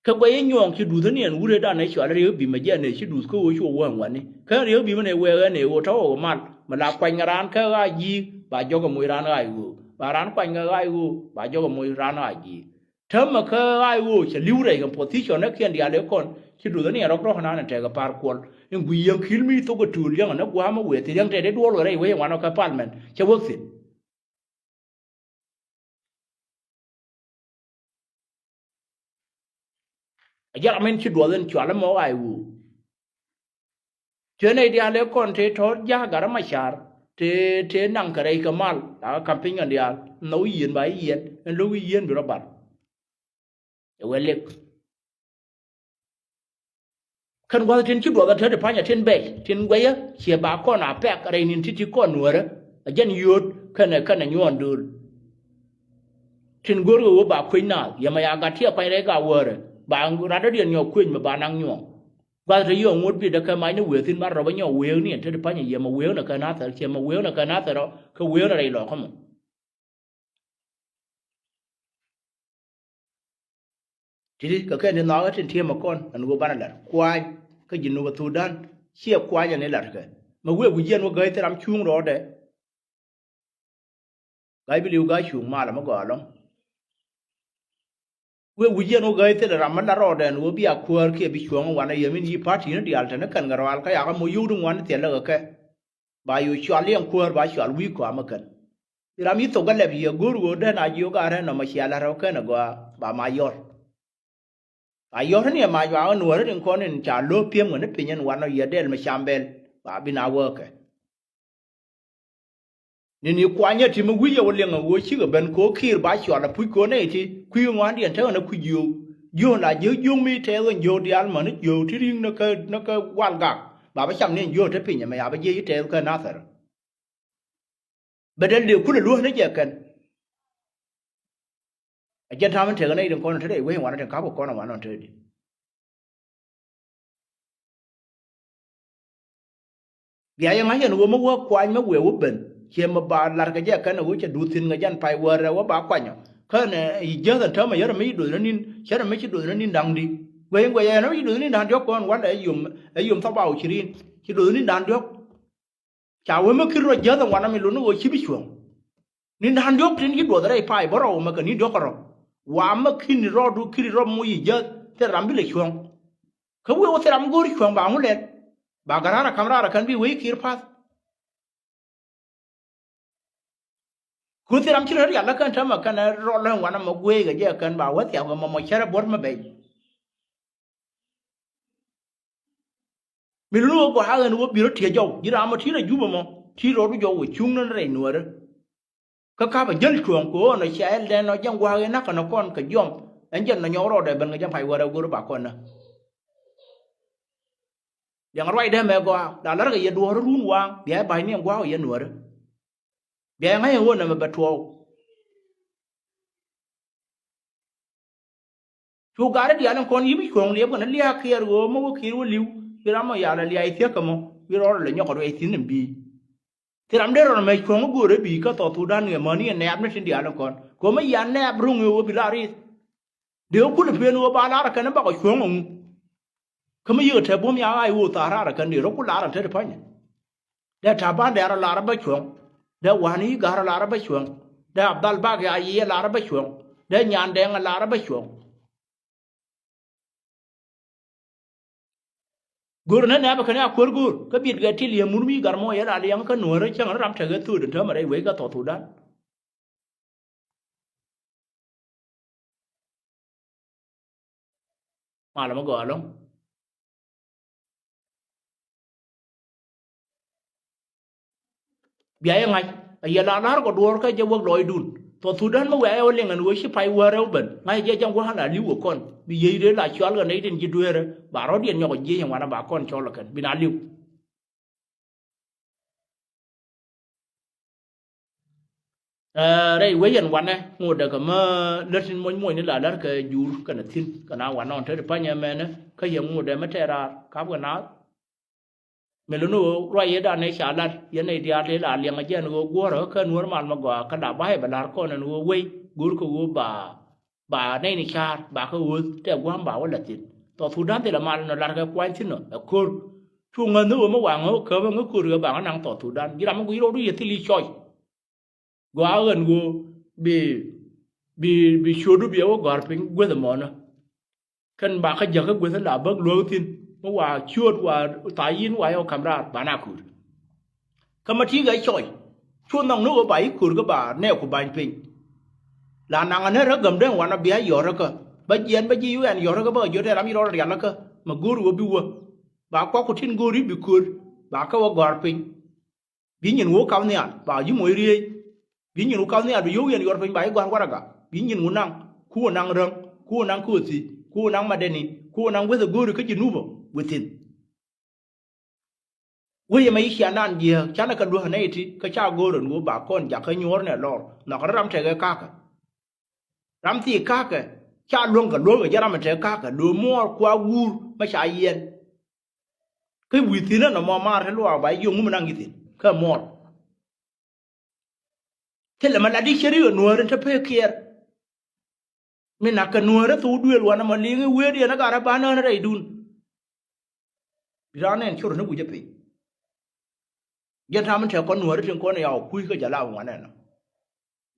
Kä guɛy i̱ nyuɔ̱ɔ̱ŋ ci duuth ni ɛn wurɛ dan ɛ cɔal riek bi mɛ jɛn ɛ ci duuth kä ɣöö ci wä wä ɛn wani. Kä riek bi mɛ nɛ wɛɛ ɛn ɛ ɣöö tɔ̱ ɣɔw mal mɛ la kuany kɛ raan kä ɣaa ji̱ ba jɔk ɛ moc raan ɣaa i̱ ɣöö ba raan kuany kɛ ɣaa i̱ ɣöö ba jɔk ɛ moc raan ɣaa ji̱. Täämɛ kä ɣaa i̱ ɣöö cɛ li̱w rɛy kɛ position ɛ kiɛn diaal ɛ kɔn ci duuth ni ɛn rɔk rɔk nan ɛ tɛk ɛ par kuɔl. In gui yɛŋ ki̱l mi thok ɛ tuul yɛŋ ɛ nɛ gua̱a̱mɛ wëë thi̱n yɛŋ tɛt ɛ duɔl kɛ rɛy wec ɛ wanɔ kä parliament cɛ wä thi̱n. A jɛk amin ci duɔth in cual ɛmɔ ɣa̱c ɣöö. Cuɛ nɛy diaal ëë kɔn tëë tɔ̱ ja̱a̱k gat rɔ macar tëë, tëë naŋ kɛ rɛy kɛ mal la kɛ ka̱m piny kɛn diaal. Nhɔk yieen ba yieen ɛn lo̱k yieen bi rɔ bar. Ɛ wee lek. Kɛn gua̱th tin ci duɔth a tet i̱ pa̱nyɛ tin bɛy tin guɛyä ciɛ ba kɔn a pɛk rɛy ni̱n ti̱ti̱ kɔn nuäärä. A jɛn yio̱o̱t kɛnɛ, kɛnɛ nyuɔ̱ɔ̱n dööl. Tin go̱o̱rkɛ ɣöö ba kuec naath yɛ mɛ ya gat tiɛ kuany rɛy ka wäärä ba radɔ̱diɛn nyɔk kuec mɛ ba naŋ nyuɔ̱ɔ̱ŋ. Gua̱th te yio̱o̱ŋ ŋot bi dee kɛ mac ni wëë thi̱n mat rɔbä nyɔk wëëk ni ɛn tet i̱ pa̱nyɛ yɛ mɛ wëëk nɛ kɛ nathɛr ciɛ mɛ wëëk nɛ kɛ nathɛr ɔ kɛ wëëk nɛ rɛy lɔkä mɔ. Ti̱ti̱ kɛ kɛn ti nhɔakä tin ti̱emɛ kɔn ɛn ɣöö banɛ la̱t kuany kä Jinub Thudan. Ciɛ kuany ɛn i̱ la̱t kɛ mɛ wëë wi̱c yɛn wä gäi thil ram cuŋ rɔɔdɛ. Ga̱a̱c bi li̱w ga̱a̱c cuŋ malɛ mi gɔaa ɛlɔ̱ŋ. Wëë wi̱c yɛn wä gäi thilɛ ram mi lat rɔɔdɛ ɛn ɣöö bi a kuäär kiɛ bi cuɔ̱ŋ wanɛ yɛ min yi̱ party ni diaal te ni kɛn kɛ rɔal kä yakä moc yio̱w ti ŋuan thilɛ kɛ kɛ. Ba yo̱o̱ cual liɛŋ kuäär ba cual wi̱i̱ kɔam mi kɛn. Bi ram yi̱ thok kä lɛp yɛ go̱o̱r ɣöö dee na jiök a rɛn nɔmɔ cia la̱t rɛw kɛn ɛ gɔaa ba ma yɔr. Ba yɔ̱r ni ɛ mac ba ɣän wä ri tin kɔn in ca lo̱o̱p pi̱em ɣän ni piny ɛn wanɔ yɛ dɛl mi cam bɛl ba bi na wääkɛ. Ni ni kuanyä ti mi wi̱c yɛ wä liɛŋ ɛ ɣöö cikɛ ben ko̱o̱k ki̱i̱r ba cual ɛ puc ko̱o̱k nɛy ti kui̱ ŋɔaandiɛn te ɣän ɛ kui̱ jiöök. Jiöök la jiök jiök mi tɛth ɣän jiök diaal mäni jiök ti ri̱ŋ ni kä ni kä wal gak ba bä cam ni ɛn jiök te piny ɛmɛ ya bä jiɛc i̱ tɛth kä nathɛr. Bɛ dɛl dee kulɛ luäk ni jɛ kɛn. A jɛn ta̱a̱ min tekɛ nɛy tin kɔn in te rɛy wec in wanɔ tin ka̱pkɛ kɔn in wanɔ in te di. Bia yɛ ŋa̱c ɛn ɣöö mi wä kuany mi wëë wä ben ciɛ mi ba la̱r kɛ jɛ kɛn ɛ ɣöö cɛ duth thi̱n kɛ jɛn pay wäärɛ wä ba kuanyɔ. Kɛn ɛ i̱ jiäth ɛn täämɛ yärɛ mi ci do̱th ni ni̱n cärɛ mi ci do̱th ni ni̱n da̱ŋ di. Guɛy in guɛy ɛn mi ci do̱th ni ni̱n da̱ŋ diɔ̱k kɔn walɛ ɛ yom ɛ yom thɔp a wä ci ri̱n ci do̱th ni ni̱n da̱ŋ diɔ̱k. Ca wee mi ki̱n rɔ jiäth ɛn wanɛ mi luni ɣöö ci bi cuɔ̱ŋ. Ni̱n da̱ŋ diɔ̱k tin ci duɔth rɛy pay bä rɔw mɛ kɛ ni̱n diɔ̱k kärɔ̱. Wa mɛ ki̱n rɔɔdu ki̱n rɔɔdu moc i̱ jiäth thil ram bi lɛ cuɔ̱ŋ. Kä wee wä thil ram go̱o̱r cuɔ̱ŋ ba ŋu lɛl. Ba gɛ raar ɛ ka̱m raar ɛ kɛn bi wee ki̱i̱r pa̱th. Ku thil ram ci rɔ rial lä kɛn täämɛ kɛn rɔl lä ɛn wanɛ mɛ gueec kɛ jɛ kɛn ba wä thiap kɛ mɔmɔ cärɛ buɔ̱t mɛ bɛc. Mi luni wä gua̱a̱k ɛn wä bi rɔ tiee jɔw ji̱ ram mɔ ti rɔ Jubɛ mɔ ti rɔɔdu jɔw wä cuŋ ni rɛy nuäärä. Kä ka̱pɛ jäl cuɔ̱ɔ̱ŋ kɛ ɣöö nɔ cia ɛl dɛn nɔ jɛn gua̱a̱k in na̱kɛ nɔ kɔn kɛ jiɔm ɛn jɛn nɔ nyɔk rɔɔdɛ ben kɛ jɛn pay wärɛ go̱r ba kɔn nä. Diɛŋ ruacdɛ mɛ gɔaa la la̱rkɛ yɛ duɔ̱ɔ̱r run waaŋ bia ba̱ny ni ɛn gua̱a̱k yɛ nuäärä. Bia yɛ ŋa̱c ɛn ɣöö nɛmɛ bɛ tuɔɔk. Cu gari diaal in kɔn yi̱p cuɔ̱ŋ liɛp kɛn lia̱a̱ kiɛɛr ɣöö mi wä ki̱i̱r wä li̱w ci ram mɔ yal a lia̱a̱ i̱ thiäk kɛ mɔ wi̱i̱ rɔɔdɛ lɛ nyɔk kɛ ruɛc thi̱n in bi̱i̱. Thil ram dee rɔn mɛ cuɔ̱ŋ i̱ göörä bi̱i̱ kä Thɔth Thudan ŋi̱ mäni yɛ nɛɛp ni tin diaal in kɔn kɛ mi ya nɛɛp ruŋ i̱ ɣöö bi la ri̱th. Dee wä kulɛ pen ɣöö ba lar kɛn i̱ bakɔ cuɔ̱ŋ ɛŋu. Kä mi yikɛ te buɔ̱m ya ɣaac ɣöö thaar raar ɛ kɛn dee rɔ ku lar ɛn te ti pa̱nyɛ. Dee Taban dee rɔ lar ɛ bä cuɔ̱ŋ. Dee Wani I̱ Ga̱r rɔ lar ɛ bä cuɔ̱ŋ. Dee Abdal Bak ya yiëë lar ɛ bä cuɔ̱ŋ. Dee Nyandɛŋ ɛ lar ɛ bä cuɔ̱ŋ. Go̱r nä nɛɛpɛ kɛn ya kuäär go̱o̱r kä biɛt gɛ til yɛ mun mi gar mɔ yɛ la liɛŋ kä nuäärä cäŋ ni ram tekɛ thööd in täämɛ rɛy wec kä Thɔth Thudan. Malɛ mi gɔaa ɛlɔ̱ŋ. Bia yɛ ŋa̱c a yɛ la la̱r kɔ duɔ̱ɔ̱r kä jɛ wäk lɔcdun. Thɔth Thudan mi wɛ̈ɛ̈ yɛ wä liŋ ɛn ɣöö ci pay wäärɛ wä ben ŋa̱c jɛ jɛn gua̱a̱k la li̱w kɛ kɔn bi yiey dee la cual kɛ nɛy tin ji̱ dueerä ba rɔ̱diɛn nyɔk ji̱ yɛn wanɛ ba kɔn cɔl ɛ kɛn bi na li̱w. Ɛ rɛy wec ɛn wanɛ ŋotdɛ kɛ mä lät tin muɔ̱c muɔ̱cni la la̱r kɛ jur kɛnɛ thi̱n kɛn a wanɛ ɔn te ti pa̱nyɛ mɛnɛ kä yɛ ŋotdɛ mi tɛɛr raar ka̱pkɛ naath. Mi luni ɣöö ruac yetdan ëë ca lat yɛn nɛy diaal tëë la liɛŋ ɛ jɛn ɣöö guɔ̱rä kä nuäär mal mi gɔaa kä la ba̱a̱c bɛ la̱r kɔn ɛn ɣöö wec go̱o̱rkɛ ɣöö ba ba nɛy ni ca̱a̱r ba kä ɣööth tɛ gua̱a̱m ba wä la̱th thi̱n. Thɔth Thudan thilɛ mal nɔ la̱rkɛ kuany thi̱n ɔ ɛ ko̱r. Cu ŋäth ni ɣöö mi waŋ ɣä käp ɛ ŋä ko̱r ɣä ba ŋä naŋ Thɔth Thudan ji̱ ram mi guic rɔɔdu yɛ thil i̱ cɔc. Gɔaa ɣän ɣöö bi bi bi ciötdu bi ɛ wä gɔ̱a̱r piny guäth ɛmɔnä. Kɛn ba kä jäk kä guäth in la bäk luäk thi̱n mi wa ciööt wa tha̱a̱c yi̱n wa yɛ wä ka̱m raar ba na köör. Kä ma ti̱i̱ gɛ cɔy cu nhɔk ni ɣöö ba i̱ köör kä ba nɛɛku ba̱ny piny. La naŋ anɛ rä gäm den wanɔ bia yɔ̱rä kä bä jiɛn bä ji̱ yu ɛn yɔ̱rä kä bä kɛ jiöt tɛl ram ci rɔɔdɛ rial kä ma go̱o̱r ɣöö bi wä ba kuak ku tin go̱o̱r i̱ bi köör ba kä wä gɔ̱a̱r piny. Bi nyin wu kap nhial ba ji̱ moc riey. Bi nyin wu kap nhial bi yio̱w yɛn yuɔr piny ba ji̱ gɔ̱a̱n waraga bi nyin wu naŋ ku wu naŋ räŋ ku wu naŋ ku wu thi̱c ku wu naŋ madɛni ku wu naŋ weth ɛ go̱o̱ri kä ji̱ nupä within. Wec ɛmɛ yi cian dan jiääk canɛ kɛ luäk nɛy ti kä ca go̱o̱r ɛn wu ba kɔn jakä nyuɔ̱ɔ̱r nɛ lɔr nhɔk ram tekɛ kakä. Ram thii ka̱kɛ ca luäŋ kɛ luäk kɛ jɛ ram mi te ka̱kɛ lo̱o̱ muɔɔr kua wuur mi ca yiɛn. Kä wi̱i̱ thi̱n ɛn nɔmɔ maar te luaak ba jiök ŋu mi naŋ ji̱ thi̱n kä muɔɔr. Thilɛ mi la di ceri kɛ nuääri te pek kiɛɛr. Mi nak kɛ Nuäärä thok duëël wanɛ mɔ liŋ i̱ wëëd yɛn ɛ gat ɛ banä ɣän rɛydun. Bi raan nɛn cor ni wi̱c ɛ piny. Jɛn ta̱a̱ min te kɔn Nuäärä tin kɔn ɛ ya ɔ kui̱ kä jɛ la wanɛ nɔ.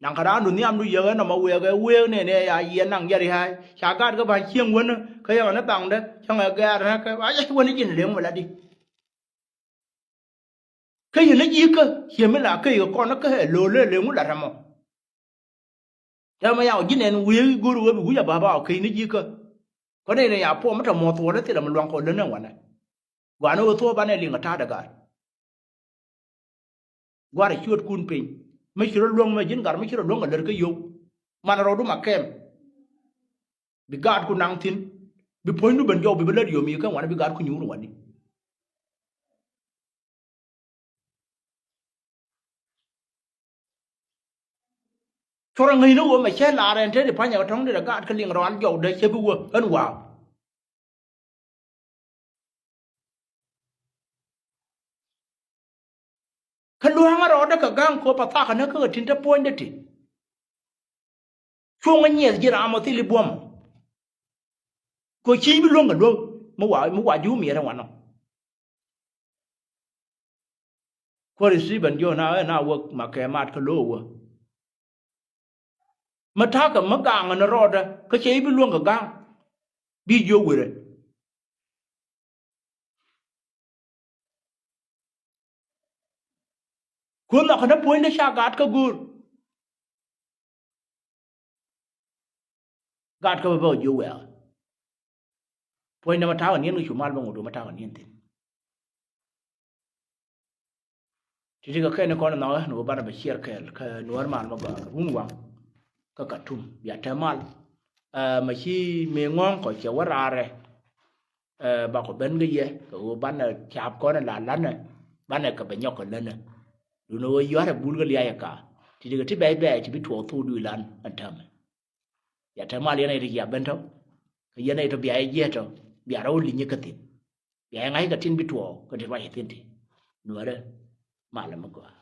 Naŋ kɛ raandu nhiamdu yɛ ɣän nɔmɔ wëë kɛ wëë nɛn ɛ ya yiɛn naŋ jɛ ria̱a̱c ca gat kɛ ba̱ny cieŋ wänä kä yɛ ɣän ɛ baŋdä cä ŋɛ gɛɛr ɛ kɛ a jɛ ci wänä ji̱n leŋ mi la di. Kä yɛn ɛ ji̱ kä ciɛ mi la kä yɛ kɔn kä ɛ lo̱l ɛ leŋ wä la rämɔ. Täämɛ ya wä ji̱ nɛn wëë go̱r wee bi wi̱c a baba ɔ keny ni ji̱ kä. Kɔn nɛy ni ya puɔm mi tɔ muɔth thuɔɔl ni thilɛ mi luaŋ kɔ län ni wanɛ. Gua̱a̱n ni wä thuɔɔk banɛ liŋ a ta̱a̱dɛ gaat. Gua̱a̱r a ciöötkun piny mi ci rɔ luäŋ mɛ ji̱n gat mi ci rɔ luäŋ kɛ lär kä yio̱w. Man rɔɔdu ma kɛm. Bi gaatku naŋ thi̱n. Bi puɔ̱nydu ben jɔw bi bi lät yom yi kä wanɛ bi gaatku nyuur wani. Cuɔrɛ ŋäcni ɣöö mɛ cä laar ɛn te di pa̱nyɛ kɛ tɔ̱ŋ di rɛ gaat kä liŋ rɔal jɔwdɛ cä bi wä ɣän wa̱a̱. Kä lua̱a̱ŋä rɔɔdä kɛ ga̱a̱ŋ köp a thakä ni kä kɛ tin te puɔ̱nydä ti. Cuɔ̱ŋä nyiɛth ji̱ ram ɔ thil i̱ buɔ̱m. Kɛ ci̱i̱ bi luäŋ kɛ luäk mi wa mi wa ji̱ wä miɛt ɛ wanɔ. Kuäär Stephen Jones na ɣän a wä makɛ mat kä lo̱o̱ wä. Mi ta̱kä mi gaŋ ni rɔɔdä kä cɛ i̱ bi luäŋ kɛ ga̱a̱ŋ. Bi jiök werɛ. Kun nhɔk kɛ ni puɔ̱nydä ca gat kä go̱o̱r. Gat kä bä bä jiök wɛɛk. Puɔ̱ny nɛmɛ ta̱a̱ kɛ niɛn kɛ cu mal bä ŋut wä ta̱a̱ kɛ niɛn thi̱n. Ti̱ti̱ kɛ kɛn kɔn nhɔk ni wä banɛ bɛ ciɛɛr kɛɛl kɛ nuäär mal mɛ gɔaa run waŋ. Kä Katum bia tɛ mal. Ɛ, mɛ ci mëë ŋɔ̱ɔ̱ŋ kɔ cɛ wä raarɛ. Ɛ, bakɔ ben kä yɛ kɛ ɣöö banɛ caap kɔn la lanɛ banɛ kɛ bɛ nyɔk kɛ länɛ. Dun ɣöö yuarɛ bul kä liac ɛ ka. Ti̱ti̱ kɛ ti bɛc bɛc ti bi tuɔɔk thok dui̱ lan ɛn täämɛ. Ya te mal yɛn a yet yia ben tɔ. Kä yɛn a yet tɔ bia yɛ jiɛt tɔ. Bia rɔ wä li̱ny yɛ kä thi̱n. Bia yɛ ŋa̱c kɛ tin bi tuɔɔk kä ti ruac yɛ thi̱n ti. Nuäärä mal ɛmɛ gɔaa.